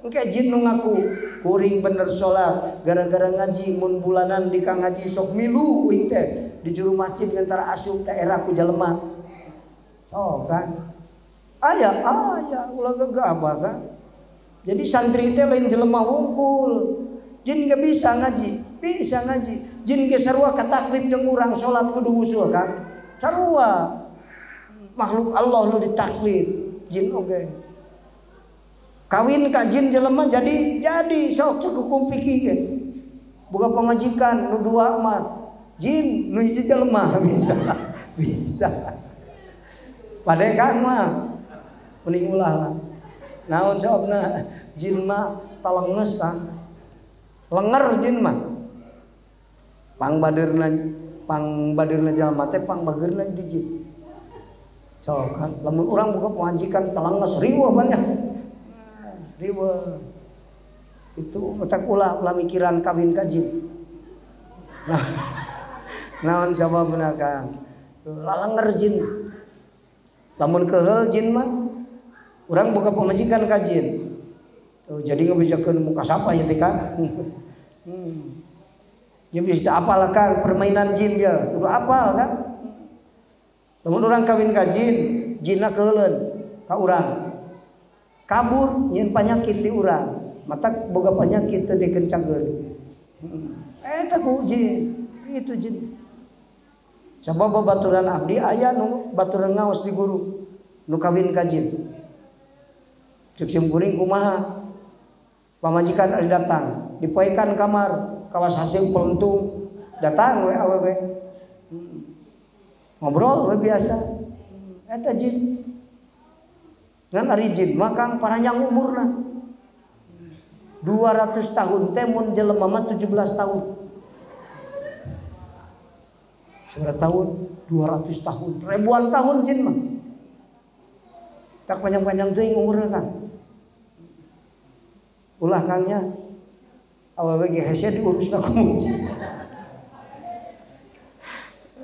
Engke jin nu ngaku kuring bener salat gara-gara ngaji mun bulanan di Kang Haji sok milu uing teh di juru masjid ngantara asup daerah ku jelema. Sok kan. Aya aya ulah gegabah kan. Jadi santri teh lain jelema hungkul. Jin ge bisa ngaji, bisa ngaji. Jin ge sarua kataklif jeung urang salat kudu wusul kan. Sarua makhluk Allah nu ditaklif jin oge. Kawin ka jin jelema jadi sok cek hukum fikih ge. Boga pamajikan nu dua mah jin nu hiji jelema bisa. Bisa. Padahal mah mending ulah lah. Naon sababna jin mah talenges kan. Lenger jin mah. Pang badeurna jalma teh pang bageurna di jin. Sok kan lamun urang boga pamajikan talenges riweuh banyak. Riweuh. Itu otak ulah mikiran kawin ka jin. Nah, naon sababna Kang? Lalenger jin. Lamun keheul jin mah urang boga pamajikan ka jin. Tuh, jadi ngabejakeun muka sapa ya teh Kang. Ya bisa apal Kang permainan jin dia, kudu apal kan. Lamun urang kawin ka jin, jinna keuleun ka urang. Kabur nyieun panyakit di urang, matak boga panyakit teu dikencangkeun. Eta ku jin, itu jin. Sabab babaturan abdi aya nu baturan ngaos di guru nu kawin ka jin. Cek sim kuring kumaha? Pamajikan ari datang, dipoekan kamar, kawas hasil pelentung, datang we awewe. Ngobrol we biasa. Eta jin. Ngan ari jin mah Kang paranjang umurna. 200 tahun teh mun jelema mah 17 tahun. Sabaraha tahun? 200 tahun. Ribuan tahun jin mah. Tak panjang-panjang teuing umurna Kang. Ulah Kangnya awewe ge hese diurusna ku jin.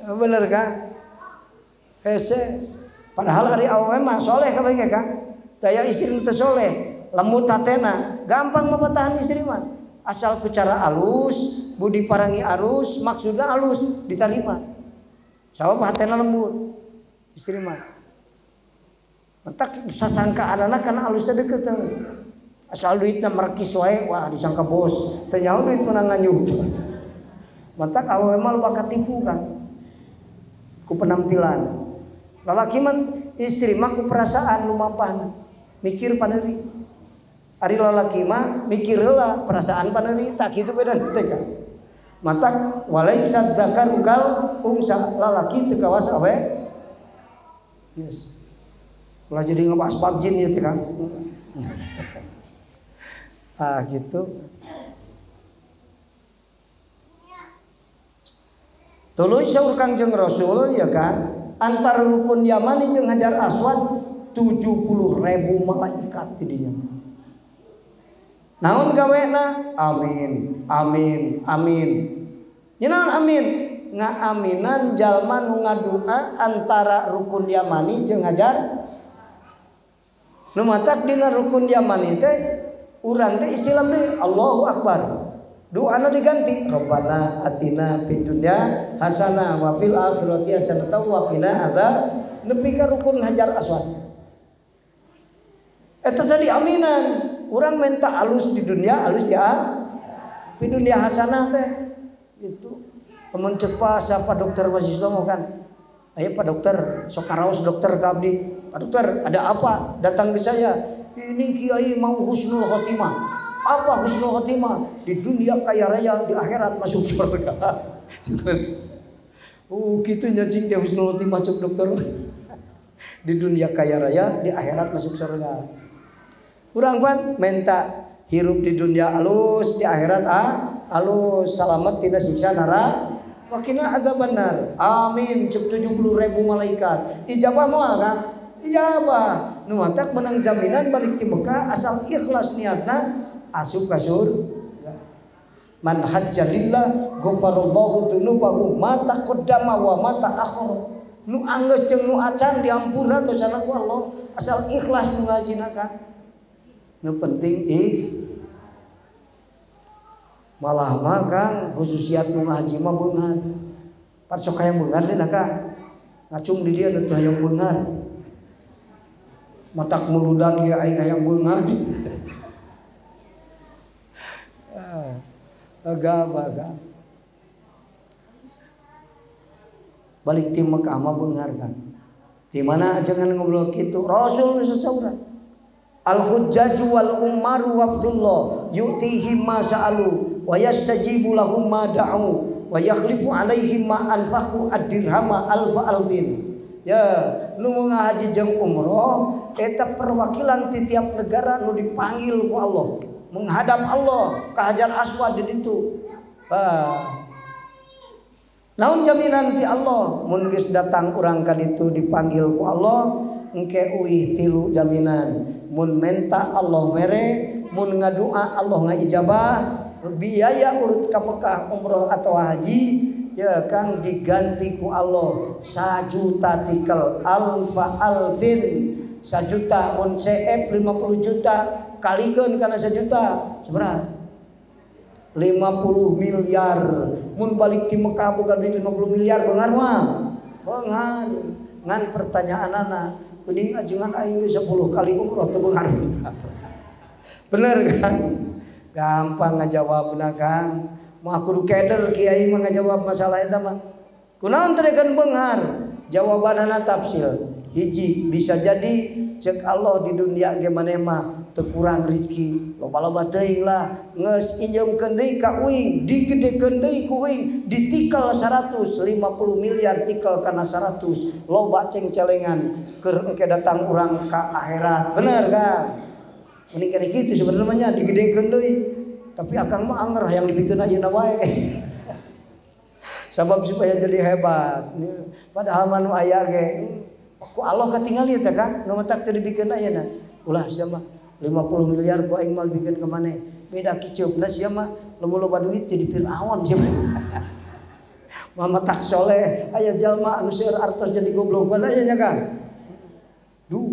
Bener Kang? Hese. Padahal ari awewe mah soleh kabeh ge Kang. Daya istri nu teu soleh, lembut hatena, gampang mapatahan istri mah. Asal ku cara alus, budi parangi alus, maksudna alus diterima. Sabab hatena lembut istri mah. Entak sasangka anak kana alusna deket. Asal duitna merekis wae, wah disangka bos. Teu nyaho duit menang nganyuk. Matak awewe mah loba katipu kan. Ku penampilan. Lalaki mah istri mah ku perasaan lumampahna. Mikir paneuri. Ari lalaki mah mikir heula perasaan paneuri, tak kitu beda teh kan. Matak walaisa dzakaru kal unsa, lalaki teu kawas awe. Yes. Ulah jadi ngebahas bab jin ieu teh Kang. Ah gitu. Tuluy saur Kangjeng Rasul ya kan, antara rukun Yamani jeung Hajar Aswad 70.000 malaikat tidinya. Naon gawena? Amin, amin, amin. Nyenaon amin? Ngaaminan jalma nu ngadua antara rukun yamani jeung hajar. Nu matak dina rukun yamani teh urang teh istilah deui Allahu Akbar. Doana diganti Rabbana atina fid dunya hasanah wa fil akhirati hasanah wa qina adzab nepi ka rukun hajar aswad. Eta tadi aminan. Urang minta alus di dunia, alus di di dunia hasanah teh. Itu temen cepat siapa dokter Wasisto kan. Ayo Pak Dokter, sok karaos dokter ka abdi. Pak Dokter, ada apa? Datang ke saya. Ini kiai mau husnul khotimah. Apa husnul khotimah? Di dunia kaya raya, di akhirat masuk surga. Oh, gitu nyacing dia husnul khotimah cek dokter. Di dunia kaya raya, di akhirat masuk surga. Urang pan minta hirup di dunia alus, di akhirat alus, selamat tidak siksa neraka. Wa qina adzabannar. Amin. Cek 70.000 malaikat. Ijabah moal kan? Ijabah. Nu matak menang jaminan balik di Mekah asal ikhlas niatna asup ka surga. Man hajja lillah ghafarallahu dzunubahu ma taqaddama wa ma ta'akhkhara. Nu anggeus jeung nu acan diampura dosana ku Allah asal ikhlas nu ngajina kan. Nu penting malah mah Kang khususiat nu ngaji mah beunghar. Pan sok hayang beunghar deh Kang. Ngacung di dia nu teu hayang beunghar. Matak muludan ge aing hayang beunghar. Agak-agak. Balik ti Mekah mah beunghar kan. Di mana jangan ngobrol kitu. Rasul sasaurah. Al hujjaju wal ummaru wafdullah yu'tihim ma sa'alu wa yastajibu lahum ma da'u wa yakhlifu alaihim ma anfaqu ad-dirhama alfa alfin. Ya, nu ngahaji jeung umroh eta perwakilan ti tiap negara nu dipanggil ku Allah, menghadap Allah ka Hajar Aswad di ditu. Naon jaminan ti Allah mun geus datang urang ka ditu dipanggil ku Allah engke uih tilu jaminan. Mun menta Allah mere, mun ngadua Allah ngaijabah, biaya urut ka Mekah umroh atau haji ya Kang diganti ku Allah 1 juta tikel alfa alfin. 1 juta mun CF 50 juta kalikeun kana 1 juta seberapa? 50 miliar. Mun balik ti Mekah boga duit 50 miliar beunghar mah. Beunghar. Ngan pertanyaanana kuning ajengan aing 10 kali umroh teu beunghar. Bener kan? Gampang ngajawabna Kang. Mah kudu keder kiai mah ngajawab masalah eta mah. Kunaon teh kan beunghar? Jawabanana tafsir. Hiji bisa jadi cek Allah di dunia ge maneh mah teu kurang rezeki, loba-loba teuing lah, geus injeumkeun deui ka uing, digedekeun deui ku uing, ditikal 150 miliar tikal kana 100, loba cengcelengan keur engke datang urang ka akhirat. Bener kan? Mending kene kitu sebenarnya nya digedekeun deui. Tapi akang mah anger hayang dibikeun ayeuna wae. Sabab supaya jadi hebat. Padahal mah nu aya ge ku Allah katingali teh Kang, nu matak teu dibikeun ayeuna. Ulah sia mah 50 miliar ku aing mah dibikeun ka maneh. Beda kiceupna sia mah loba-loba duit jadi Firaun sia mah. Mama tak soleh, aya jalma anu seueur artos jadi goblok bae aya nya Kang. Duh,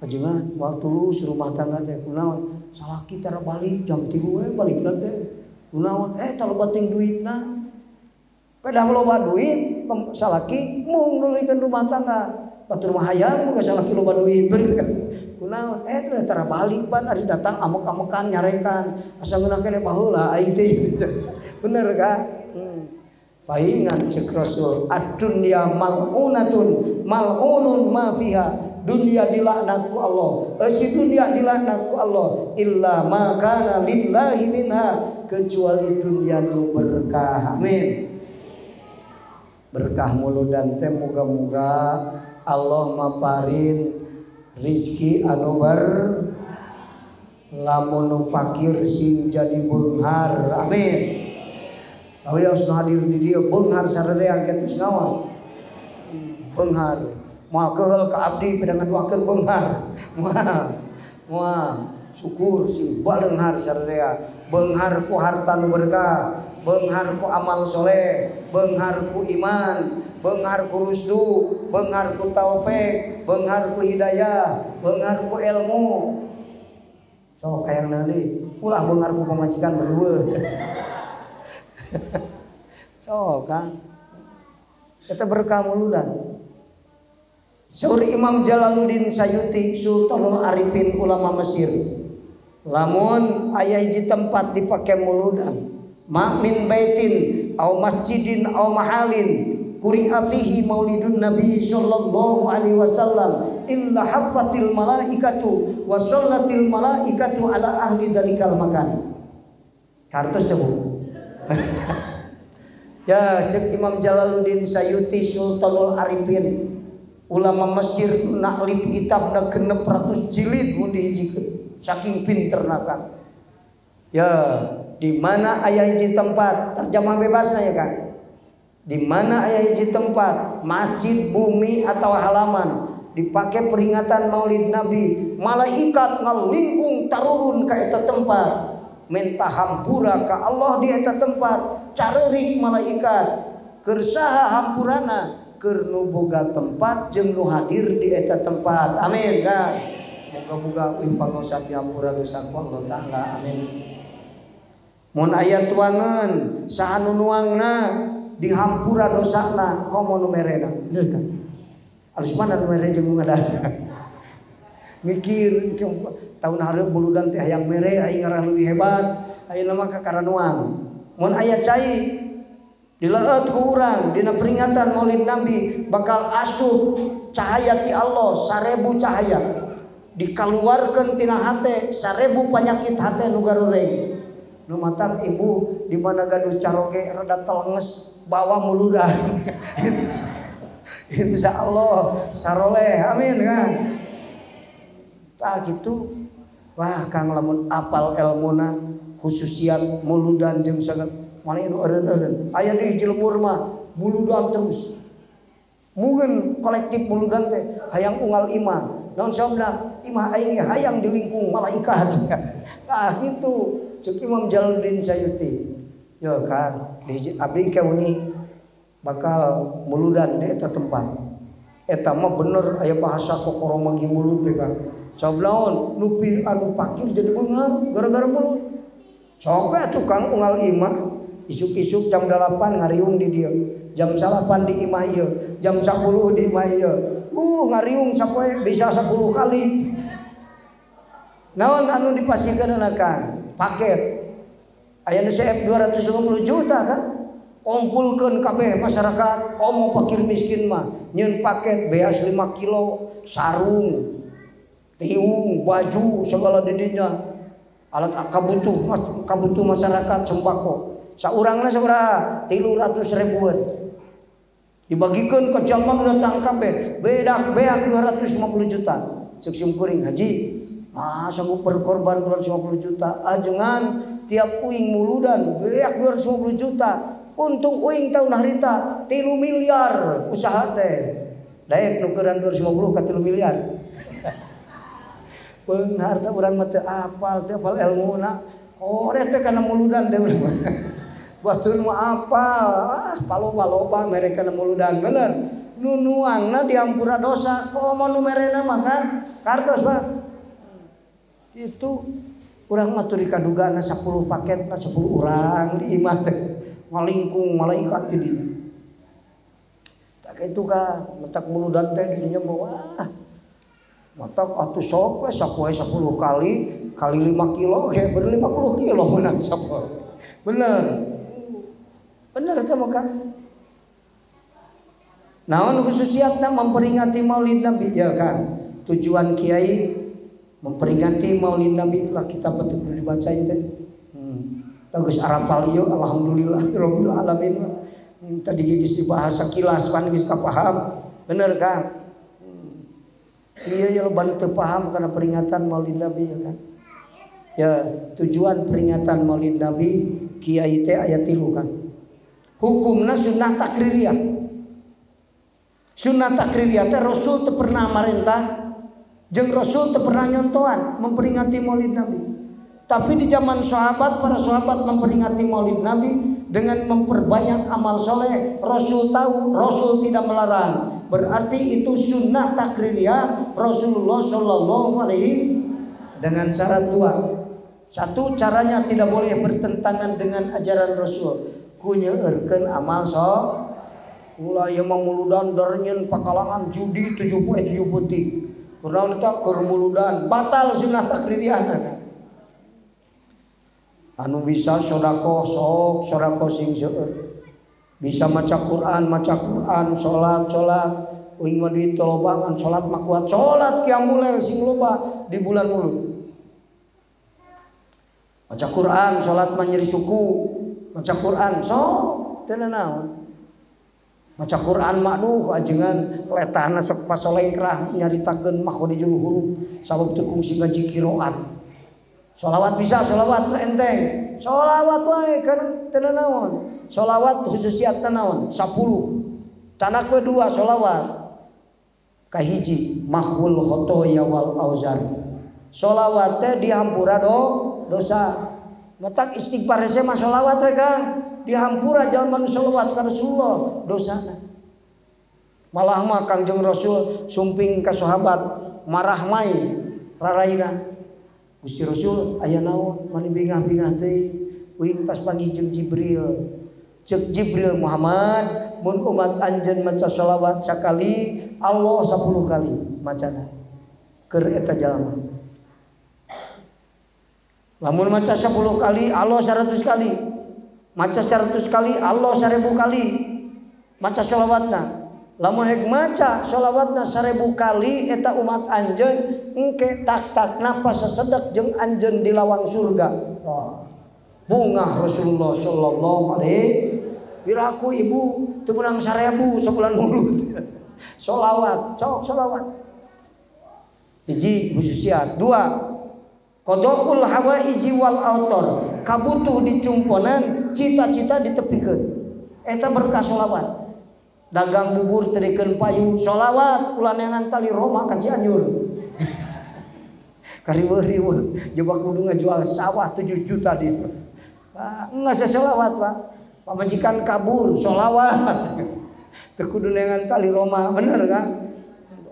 ajengan moal tulus rumah tangga teh kunaon? Salaki tara balik jam 3 we balikna teh. Kunaon? Tah loba ting duitna. Pedah loba duit salaki mung nuluykeun rumah tangga. Batur mah hayang boga salaki loba duit bener kan. Kunaon? Teh tara balik pan ari datang amok-amokan nyarekan. Asa ngeunah keneh baheula aing teh. Bener kan? Paingan cek Rasul, ad-dunya mal'unatun mal'unun ma fiha. Dunia dilaknat ku Allah. Si dunia dilaknat ku Allah illa ma kana lillahi minha, kecuali dunia nu berkah. Amin. Berkah muludan teh moga-moga Allah maparin rizki anu ber lamun nu fakir sing jadi beunghar. Amin. Sawios nu hadir di dieu beunghar sarerea geus ngaos. Beunghar. Moal keheul ka abdi pedangan duakeun beunghar. Moal. Moal syukur sing baleunghar sararea. Beunghar ku harta nu berkah, beunghar ku amal soleh, beunghar ku iman, beunghar ku rusdu, beunghar ku taufik, beunghar ku hidayah, beunghar ku ilmu. Sok hayang naon ulah beunghar ku pamajikan berdua. Sok kan. Eta berkah muludan. Saur Imam Jalaluddin Sayuti Sultanul Arifin ulama Mesir. Lamun aya hiji tempat dipake muludan, ma min baitin au masjidin au mahalin quri'a fihi maulidun nabi sallallahu alaihi wasallam illa haffatil malaikatu wa sallatil malaikatu ala ahli dalikal makan. Kartos teh Bu. Ya cek Imam Jalaluddin Sayuti Sultanul Arifin ulama Mesir naklip kitabna 600 jilid mun dihijikeun saking pinterna kan. Ya di mana aya hiji tempat terjemah bebasna ya kan. Di mana aya hiji tempat masjid, bumi atau halaman dipakai peringatan Maulid Nabi, malaikat ngalingkung tarurun ka eta tempat, minta hampura ka Allah di eta tempat, careurik malaikat keur saha hampurana, keur nu boga tempat jeung nu hadir di eta tempat. Amin kan. Moga-moga uing pangaosa pihampura dosa ku Allah Taala. Amin. Mun aya tuangan saha nu nuangna dihampura dosana komo nu merena. Bener kan? Alus mana nu mere jeung nu ngadahar. Mikir tahun hareup muludan teh hayang mere aing ngarah leuwih hebat, ayeuna mah kakara nuang. Mun aya cai dileueut ku urang dina peringatan Maulid Nabi bakal asup cahaya ti Allah 1000 cahaya. Dikaluarkeun tina hate 1000 panyakit hate nu garoreng. Nu matang ibu di mana gaduh caroge rada telenges bawa muludan. Insya Allah saroleh, amin kan. Tah gitu. Wah Kang lamun apal elmuna khususiat muludan jeung sagala mana nu eureun-eureun. Aya di hiji lembur mah muludan terus. Mungkin kolektif muludan teh hayang unggal imah. Naon sababna? Imah aing hayang di lingkung malaikat. Tah gitu. Cek Imam Jalaluddin Sayuti. Ya kan, di abdi ke wengi bakal muludan di eta tempat. Eta mah bener aya bahasa kokoro manggih mulut teh kan. Sabab naon? Nu anu pakir jadi beunghar gara-gara mulut. Sok we tukang unggal imah isuk-isuk jam 8 ngariung di dieu, jam 9 di imah ieu, jam 10 di imah ieu. Ngariung sapoe bisa 10 kali. Naon anu dipasihkeun kan? Paket. Aya nu CF 250 juta kan? Kumpulkeun kabeh masyarakat, komo fakir miskin mah nyeun paket beas 5 kilo, sarung, tiung, baju segala didinya. Alat kabutuh masyarakat sembako. Saurangna sabaraha? 300 ribuan. Dibagikeun ke jalma nu datang kabeh, bedak beak 250 juta. Ceuk simkuring haji, ah sanggup berkorban 250 juta. Ajengan tiap uing muludan beak 250 juta. Untung uing tahun harita 3 miliar usaha teh. Daek nukeran 250 ka 3 miliar. Beunghar da urang mah teu apal, teu apal elmuna. Koret teh kana muludan teh urang. Batur mah apal, ah paloba-loba mere kana muludan bener. Nu nuangna dihampura dosa, komo nu merena mah kan kartos mah. Itu urang mah teu dikadugana 10 paket 10 urang di imah teh ngalingkung malaikat di dinya. Tak kitu ka matak muludan teh di dinya mah wah. Matak atuh sok we sapoe 10 kali kali 5 kilo ge bener 50 kilo meunang sapoe. Bener. Bener teh mah kan. Naon khususiatna memperingati Maulid Nabi ya kan. Tujuan kiai memperingati Maulid Nabi lah kita betul dibaca teh. Bagus arapal ieu alhamdulillah rabbil alamin. Tadi geus dibahas sakilas pan geus kapaham. Bener kan? Iya ya loba teu paham karena peringatan Maulid Nabi ya kan. Ya tujuan peringatan Maulid Nabi kiai teh aya 3 kan. Hukumna sunnah takririyah. Sunnah takririyah teh Rasul teu pernah marentah jeung Rasul teu pernah nyontohan memperingati Maulid Nabi. Tapi di zaman sahabat, para sahabat memperingati Maulid Nabi dengan memperbanyak amal soleh. Rasul tahu, Rasul tidak melarang. Berarti itu sunnah takririyah Rasulullah Shallallahu Alaihi dengan syarat dua. Satu, caranya tidak boleh bertentangan dengan ajaran Rasul. Ku nyeueurkeun amal soleh. Ulah ieu mah muludan darnyeun pakalangan judi 7 poe 7 peuting. Kunaon eta keur muludan, batal sunnah takririyah. Anu bisa sedekah sok sedekah sing seueur. Bisa maca Quran, salat, salat. Uing mah duit loba ngan salat mah kuat. Salat qiyamul lail sing loba di bulan Mulud. Maca Quran, salat mah nyeri suku. Maca Quran sok teu naon. Maca Quran maknuh ajengan letahna sok pasolengkrah nyaritakeun makhorijul huruf sabab teu kungsi ngaji qiraat. Sholawat bisa, sholawat enteng. Sholawat wae kan teu naon. Sholawat khususiat naon 10. Tanak we 2 sholawat. Kahiji mahul khotoya wal auzar. Sholawat teh dihampura dosa. Matak istighfar hese mah sholawat we Kang. Dihampura jalma nu sholawat ka Rasulullah dosana. Malah mah Kangjeng Rasul sumping ka sahabat marah mai raraina. Gusti Rasul aya naon mani bingah-bingah teh uing tas panggih jeung Jibril. Ceuk Jibril Muhammad mun umat anjeun maca sholawat sakali Allah 10 kali macana keur eta jalma. Lamun maca 10 kali Allah 100 kali. Maca 100 kali Allah 1000 kali maca sholawatna. Lamun hek maca sholawatna 1000 kali eta umat anjeun engke tak-takna pasasedek jeung anjeun di lawang surga. Wah. Bungah Rasulullah sallallahu alaihi. Piraku ibu teu meunang 1000 sabulan Mulud. Sholawat, sok sholawat. Hiji khususiat, dua qadaqul hawaiji wal autor. Kabutuh dicumponan, cita-cita ditepikeun. Eta berkah sholawat. Dagang bubur terikeun payu, sholawat ulah neangan tali Roma ka Cianjur. Kariweuh-riweuh jebak kudu ngajual sawah 7 juta di. Pak, enggak sholawat, Pak. Pamajikan kabur, sholawat. Teu kudu neangan tali Roma, bener kan?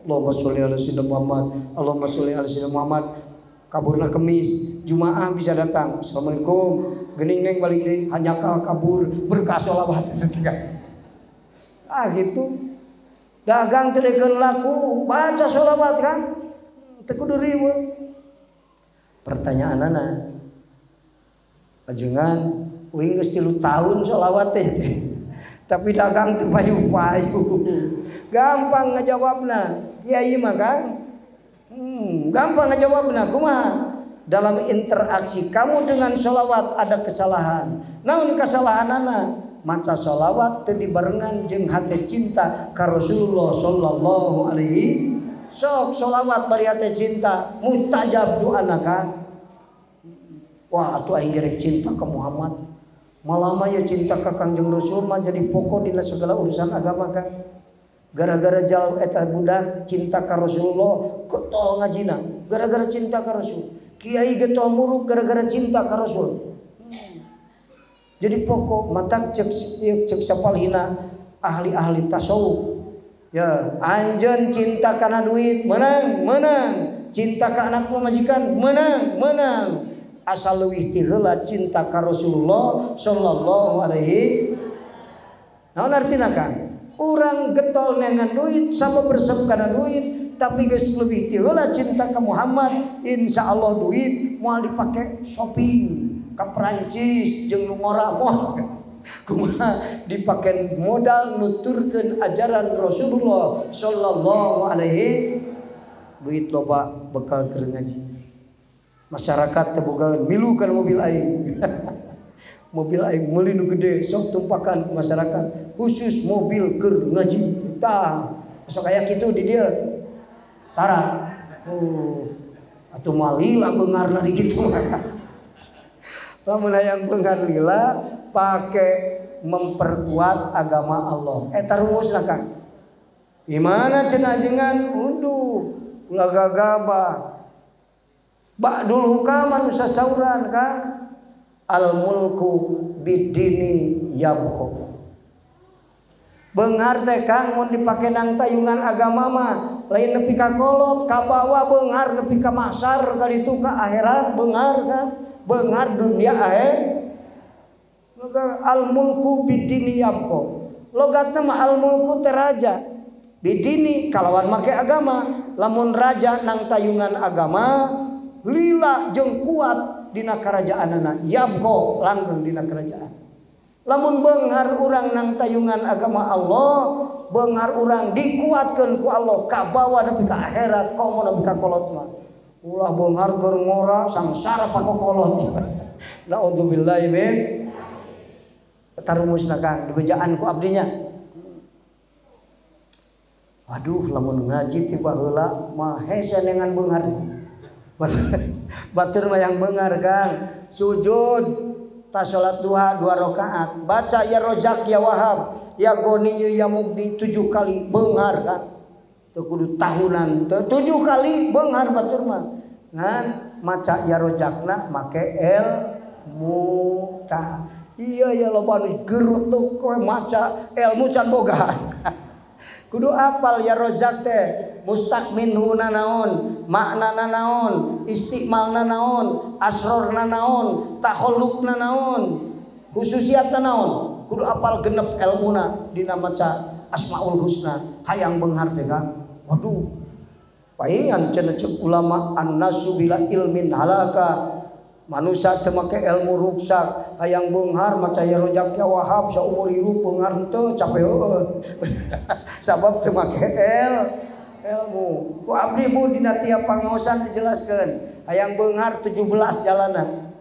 Allahumma sholli ala sayyidina Muhammad, Allahumma sholli ala sayyidina Muhammad. Kaburna kemis, Jumaah bisa datang. Assalamualaikum. Gening neng balik deui, hanjakal kabur, berkah sholawat setika. Ah gitu. Dagang teu deukeun laku, baca sholawat kan? Teu kudu riweuh. Pertanyaanana, ajengan uing geus 3 tahun sholawat teh. Tapi dagang teu payu-payu. Gampang ngajawabna. Kiai mah kan? Gampang ngajawabna. Kumaha? Dalam interaksi kamu dengan sholawat ada kesalahan. Naon kesalahanana? Maca sholawat teu dibarengan jeung hate cinta ka Rasulullah sallallahu alaihi. Sok sholawat bari hate cinta mustajab doana kan. Wah atuh aing gerek cinta ka Muhammad. Malah mah ya cinta ka Kangjeng Rasul mah jadi pokok dina segala urusan agama kan. Gara-gara jal eta budak cinta ka Rasulullah getol ngajina, gara-gara cinta ka Rasul. Kiai getol muruk gara-gara cinta ka Rasul. Jadi pokok matak cek sapalhina ahli-ahli tasawuf. Ya, anjeun cinta kana duit menang, menang. Cinta ka anak pamajikan menang, menang. Asal leuwih ti heula cinta ka Rasulullah sallallahu alaihi. Naon artina Kang? Urang getol neangan duit sama bersep kana duit, tapi geus leuwih ti heula cinta ka Muhammad, insyaallah duit moal dipake shopping ka Perancis jeung nu ngora moal. Kumaha dipake modal nuturkeun ajaran Rasulullah sallallahu alaihi. Duit loba bekal keur ngaji. Masyarakat teu bogaeun milu kana mobil aing. Mobil aing meuli nu gede sok tumpakan masyarakat khusus mobil keur ngaji. Tah, sok aya kitu di dieu. Tara. Oh, atuh moal lila beungarna di kitu. Lamun hayang beungar lila pake memperkuat agama Allah. Eta rumusna Kang. Gimana cenah ajengan? Uduh, ulah gagabah. Ba'dul hukama nu sasauran Kang. Al mulku bidini yabqa. Beunghar teh Kang mun dipake nang tayungan agama mah lain nepi ka kolot, kabawa beunghar nepi ka mahsyar ka ditu ka akhirat beunghar kan. Beunghar dunia akhir. Al mulku bidini yabqa. Logatna mah al mulku teh raja. Bidini kalawan make agama. Lamun raja nang tayungan agama lila jeung kuat dina karajaanana, yabqa langgeng dina kerajaan. Lamun beunghar urang nang tayungan agama Allah, beunghar urang dikuatkeun ku Allah kabawa nepi ka akhirat komo nepi ka kolot mah. Ulah beunghar keur ngora sangsara pakokolot. Naudzubillahi min tarumusna Kang dibejaan ku abdinya. Waduh lamun ngaji ti baheula mah hese dengan beunghar. Batur mah yang beunghar Kang, sujud ta salat duha 2 rakaat, baca ya Rozak ya Wahab ya Ghani ya Mughni 7 kali beunghar Kang. Teu kudu tahunan, 7 kali beunghar batur mah. Ngan maca ya Rozakna make ilmu ta. Iya ya loba nu gerut tuh kowe maca ilmu can boga. Kudu apal ya Rozak teh mustaq minhu naon, maknana naon, istimalna naon, asrorna naon, takhalluqna naon, khususiatna naon. Kudu apal genep elmuna dina maca Asmaul Husna. Hayang beunghar teh Kang. Waduh. Paingan cenah ceuk ulama annasu bila ilmin halaka. Manusia teu make ilmu ruksak, hayang beunghar maca ya Rozak ya Wahab saumur hirup beunghar henteu capek heueuh. Sabab teu make ilmu. Ku abdi bu dina tiap pangaosan dijelaskeun, hayang beunghar 17 jalanan.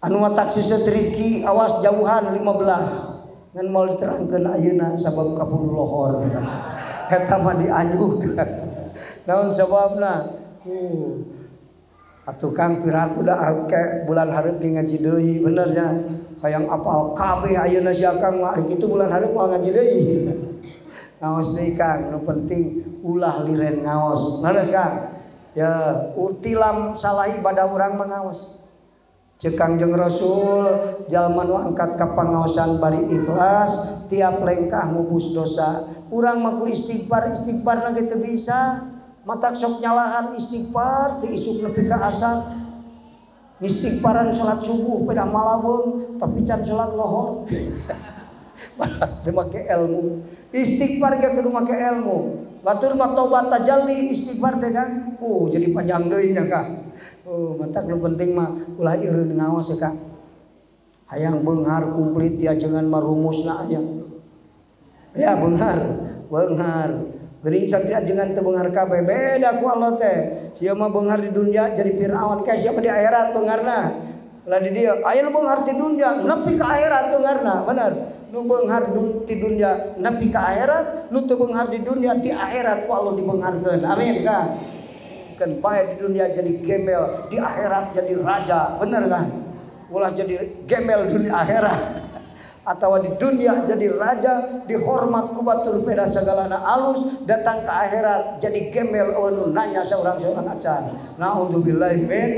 Anu matak seuseut rezeki awas jauhan 15. Ngan moal diterangkeun ayeuna sabab kapuluh lohor. Eta mah dianyuk. Naon sababna? Atuh Kang piraku da ke bulan hareup ge ngaji deui bener nya. Hayang apal kabeh ayeuna sia Kang mah ari kitu bulan hareup moal ngaji deui. Ngaos deui Kang, nu penting ulah liren ngaos. Leres Kang? Ya, utilam salah ibadah urang mah ngaos. Ceuk Kangjeng Rasul jalma nu angkat ka pangaosan bari ikhlas tiap lengkah mubus dosa. Urang mah ku istighfar, istighfarna ge teu bisa. Matak sok nyalahan istighfar ti isuk nepi ka asar. Istighfaran salat subuh pedah malaweung tapi can salat lohor. Balas teu make ilmu. Istighfar ge kudu make ilmu. Batur mah tobat tajalli istighfar teh Kang. Jadi panjang deui nya Kang. Matak nu penting mah ulah eureun ngaos ya Kang. Hayang beunghar komplit ya jangan mah rumusna aya. Ya beunghar, beunghar. Geuning santri ajengan teu beunghar kabeh beda ku Allah teh. Sia mah beunghar di dunia jadi Firaun, kae sia mah di akhirat beungharna. Lah di dieu aya nu beunghar di dunia nepi ka akhirat beungharna, bener. Nu beunghar di dunia nepi ka akhirat, nu teu beunghar di dunia di akhirat ku Allah dibeungharkeun. Amin Kang. Keun bae di dunia jadi gembel, di akhirat jadi raja, bener kan? Ulah jadi gembel dunia akhirat. Atau di dunia jadi raja, dihormat ku batur peda sagalana alus, datang ke akhirat jadi gembel anu nanya seorang-seorang acan. Naudzubillahi min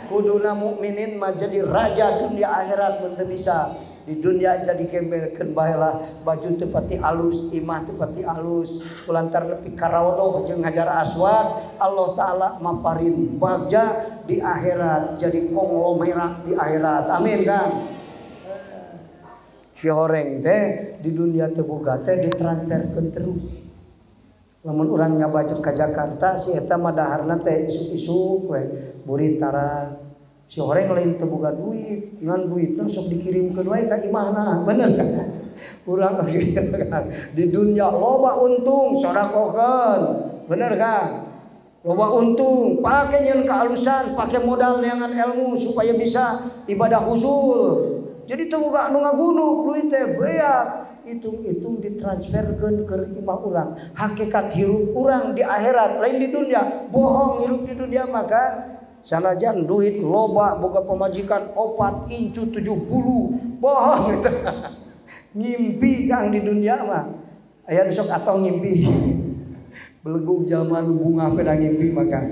kuduna mukminin mah jadi raja dunia akhirat mun teu bisa. Di dunia jadi gembel keun bae lah, baju teu pati alus, imah teu pati alus, kulantar nepi karaodoh jeung Hajar Aswad, Allah Taala maparin bagja di akhirat jadi konglomerat di akhirat. Amin Kang. Si horeng teh di dunia teu boga teh ditransferkeun terus. Lamun urang nyabaju ka Jakarta si eta mah daharna teh isuk-isuk we buritara. Si horeng lain teu boga duit, ngan duitna sok dikirimkeun wae ka imahna, bener kan? Urang di dunia loba untung sodakohkeun, bener kan? Loba untung, pake nyeun kealusan, pake modal neangan ilmu supaya bisa ibadah husul. Jadi teu boga anu ngagunuk duit teh beak, hitung-hitung ditransferkeun ke imah urang. Hakikat hirup urang di akhirat lain di dunia. Bohong hirup di dunia maka sanajan duit loba boga pamajikan 4 incu 70 bohong itu. Ngimpi Kang di dunia mah. Aya nu sok atau ngimpi. Belegug jalma nu bungah peda ngimpi maka.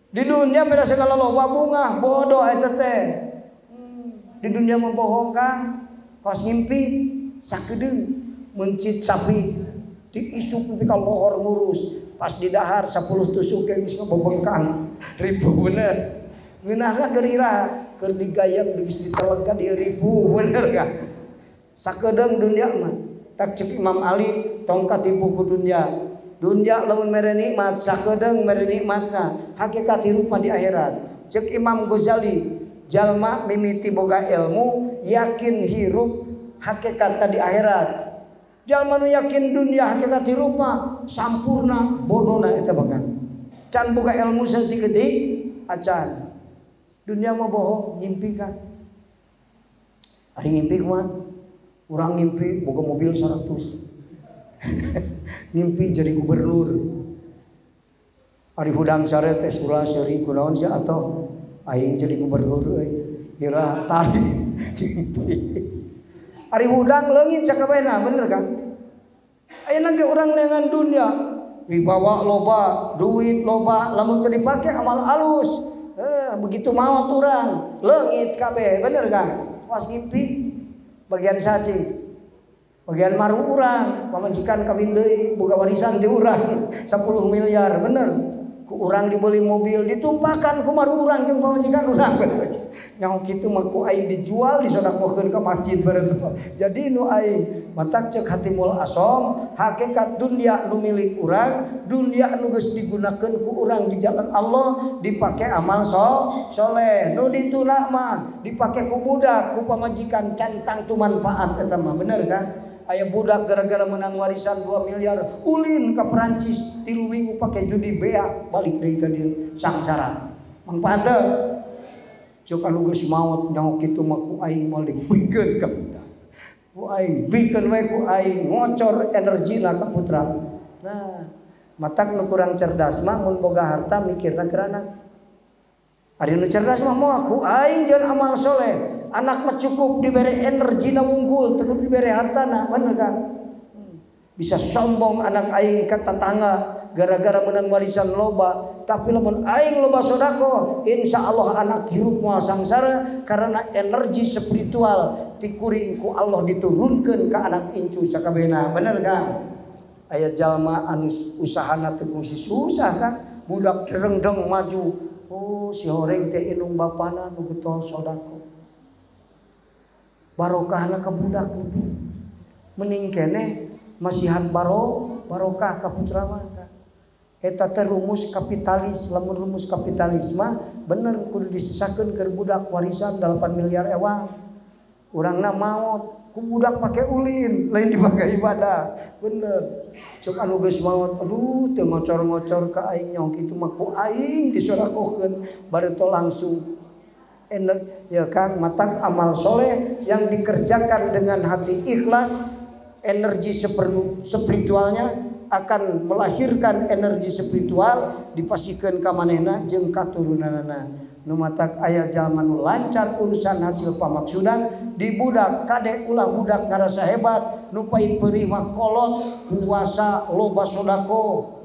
Di dunia peda segala loba bungah, bodoh eta teh. Di dunia mah bohong Kang. Kos ngimpi sakedeung mencit sapi ti isuk nepi ka lohor ngurus. Pas di dahar 10 tusuk ge geus ngabobengkang. Ribu bener. Ngeunahna keur ira, keur digayang geus diteleg ka dieu ribu bener ka. Sakedeung dunia mah. Tak cek Imam Ali tong katipu ku dunia. Dunia lamun mere nikmat sakedeung mere nikmatna, hakikat hirup mah di akhirat. Cek Imam Ghazali, jalma mimiti boga ilmu yakin hirup hakikatna di akhirat. Jalma nu yakin dunia hakikat hirup mah sampurna bodona eta bakal. Can boga ilmu saeutik-eutik acan. Dunia mah bohong, ngimpi kan. Ari ngimpi kumaha? Urang ngimpi boga mobil 100. Ngimpi jadi gubernur. Ari hudang sare teh sura seuri kunaon sia atoh aing jadi gubernur euy. Ira tadi ngimpi. Ari hudang leungit sakabehna bener kan? Ayeuna ge urang neangan dunia, wibawa loba, duit loba, lamun teu dipake amal alus. Begitu maot urang, leungit kabeh, bener kan? Was ngimpi bagian saci. Bagian maru urang, pamajikan kawin deui, boga warisan ti urang 10 miliar, bener. Ku urang dibeli mobil, ditumpakan ku maru urang jeung pamajikan urang. Nyaho kitu mah ku aing dijual disodakohkeun ka masjid bareto. Jadi nu aing matak ceuk Hatimul Asom, hakikat dunia nu milik urang, dunia nu geus digunakeun ku urang di jalan Allah dipake amal soleh. Nu dituna mah dipake ku budak, ku pamajikan can tangtu manfaat eta mah, bener kan? Aya budak gara-gara menang warisan 2 miliar ulin ke Perancis 3 minggu pake judi beak balik deui ka dieu sangsara. Manfaat teu? Cuk anu geus maot nyaho kitu mah ku aing moal dibikeun ka budak. Ku aing bikeun we ku aing ngocor energina ka putra. Nah, matak nu kurang cerdas mah mun boga harta mikirna keur anak. Ari nu cerdas mah moal ku aing jeung amal soleh. Anak mah cukup diberi energina wungkul, teu kudu dibere hartana, bener kan? Bisa sombong anak aing ka tetangga gara-gara menang warisan loba, tapi lamun aing loba sedekah, insya Allah anak hirup moal sangsara karena energi spiritual ti kuring ku Allah diturunkeun ka anak incu sakabehna, bener kan? Aya jalma anu usahana teu kungsi susah kan, budak derengdeng maju, oh si horeng teh indung bapana nu getol sedekah. Barokahna ka budak lebih mending keneh masihan barokah ka putra mah. Eta teh rumus kapitalis, lamun rumus kapitalis mah bener kudu disisakeun keur budak warisan 8 miliar ewang. Urangna maot ku budak pake ulin, lain dipake ibadah. Bener. Cuk anu geus maot, aduh teu ngocor-ngocor ka aing nyaho kitu mah ku aing disodakohkeun bareto langsung. Ya Kang, matak amal soleh yang dikerjakan dengan hati ikhlas, energi spiritualnya akan melahirkan energi spiritual dipasihkeun ka manehna jeung katurunanana. Nu matak aya jalma nu lancar urusan hasil pamaksudan di budak kade ulah budak ngarasa hebat, nu pait peurih mah kolot, puasa loba sodako.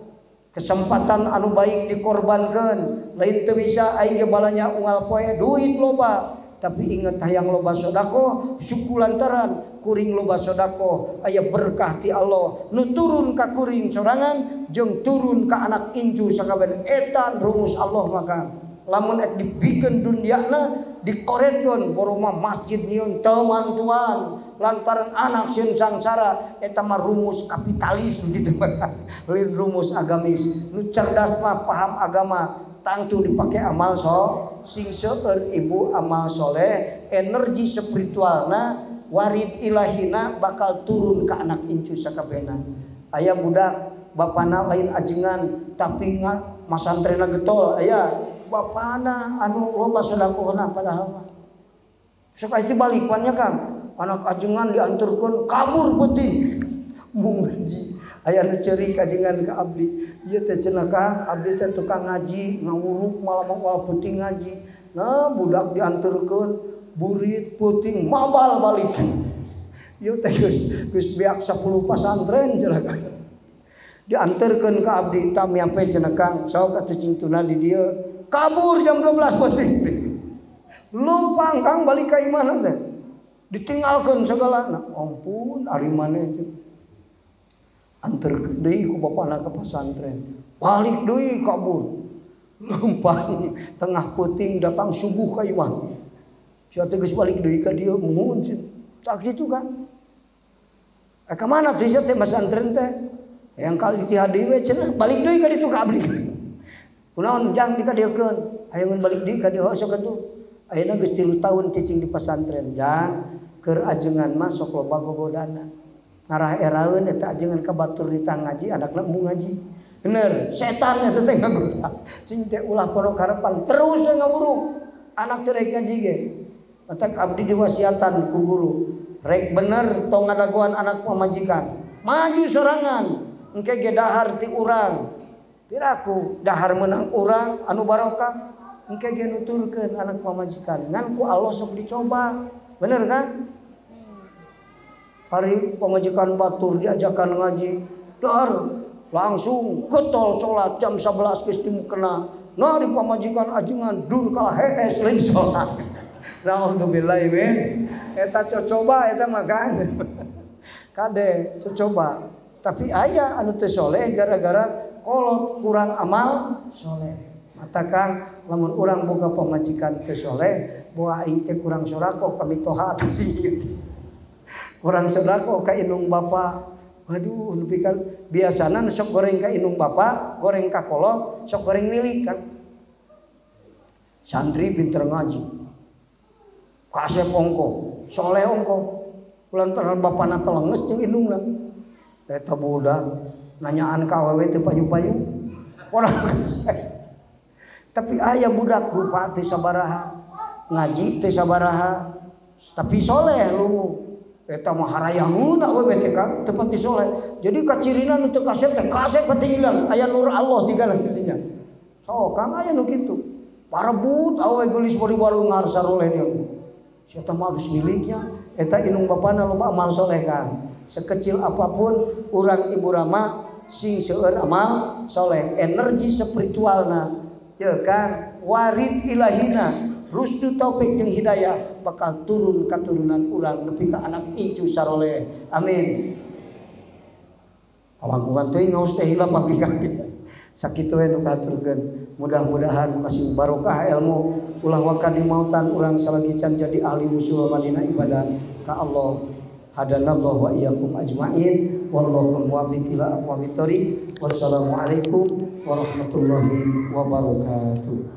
Kesempatan anu baik dikorbankan, lain teu bisa aing ge balanya unggal poe duit loba, tapi inget hayang loba sodako, suku lantaran kuring loba sodako aya berkah ti Allah nu turun ka kuring sorangan jeung turun ka anak incu sakabeh eta rumus Allah maka lamun ek dibikeun duniana dikoretkeun boroma masjid nyieun teu mantuan lantaran anak sieun sangsara eta mah rumus kapitalis gitu lain rumus agamis. Nu cerdas mah paham agama tangtu dipake amal sing seueur ibu amal soleh energi spiritualna warid ilahina bakal turun ke anak incu sakabehna. Aya budak bapana lain ajengan tapi masantrena getol, aya bapana anu loba sodakohna padahal mah. Sok aya balik pan nya Kang, anak ajengan dianturkeun kabur peuting mung ngaji. Aya nu ceurik ajengan ka abdi, ieu teh cenah Kang, abdi teh tukang ngaji ngawuluk malam moal peuting ngaji. Nah budak dianturkeun burit peuting mabal balik. Ieu teh geus beak 10 pasantren cenah Kang. Dianterkeun ka abdi tami ampe cenah Kang, sok atuh cing tuna di dieu. Kabur jam 12 peuting. Lumpang Kang balik ka imahna teh. Ditinggalkeun sagalana. Ampun ari maneh teh. Anterkeun deui ku bapana ka pasantren. Balik deui kabur. Lumpang tengah peuting datang subuh ka imah. Sia teh geus balik deui ka dieu muhun. Tak gitu kan. Ka mana tuh sia teh pasantren teh? Yang kali ijtihad deui we cenah balik deui ka ditu ka abdi. Kunaon jang dikadieukeun? Hayangeun balik deui ka dieu sok atuh. Ayeuna geus 3 tahun cicing di pasantren jang keur ajengan mah sok loba gogodana. Ngarah eraeun eta ajengan ka batur ditah ngaji anakna embung ngaji. Bener, setan eta teh ngagoda. Cing teh ulah pondok harapan terus we ngawuruk. Anak teh rek ngaji ge. Matak abdi diwasiatan ku guru. Rek bener tong ngadagoan anak pamajikan. Maju sorangan, engke ge dahar ti urang. Piraku dahar meunang urang anu barokah. Engke ge nuturkeun anak pamajikan. Ngan ku Allah sok dicoba. Bener kan? Hari pamajikan batur diajakan ngaji, dar langsung getol salat jam 11 geus dimukena. Nah di pamajikan ajengan dur kalah hees lain salat. Naudzubillah min. Eta cocoba eta mah kan. Kade cocoba. Tapi aya anu teu soleh gara-gara kolot kurang amal soleh. Mata Kang lamun urang boga pamajikan teu soleh, boga aing teh kurang sorakoh ka mitoha gitu. Kurang sedekah ka indung bapa. Waduh nepi ka biasana nu sok goreng ka indung bapa, goreng ka kolot, sok goreng milik kan. Santri pinter ngaji. Kasep ongko, soleh ongko. Lantaran bapana telenges jeung indungna. Eta budak nanyaan ka awewe teu payu-payu. Orang kasep. Tapi aya budak rupa teu sabaraha, ngaji teu sabaraha, tapi soleh lu. Eta mah harayangeun awewe teh Kang, teu pati soleh. Jadi kacirina nu teu kasep teh kasep katinggilan, aya nur Allah tigalan dinya. So Kang aya nu kitu. Parebut awewe geulis bari balungar saroleh dia. Sia teh mah geus miliknya. Eta indung bapana loba amal soleh Kang. Sekecil apapun urang ibu rama sing seueur amal soleh, energi spiritualna ya Kang, warid ilahina, rusdu taufik jeung hidayah bakal turun katurunan urang nepi ka anak incu saroleh. Amin. Kalangkungan teuing ngaos teh hilap abdi Kang. Sakitu we nu kahaturkeun. Mudah-mudahan masih barokah ilmu, ulah waka di mautan urang salagi can jadi ahli usul madinah ibadah ka Allah. Hadanallahu wa iyyakum ajmain wallahu muwaffiq ila aqwamit thoriq. Wassalamualaikum warahmatullahi wabarakatuh.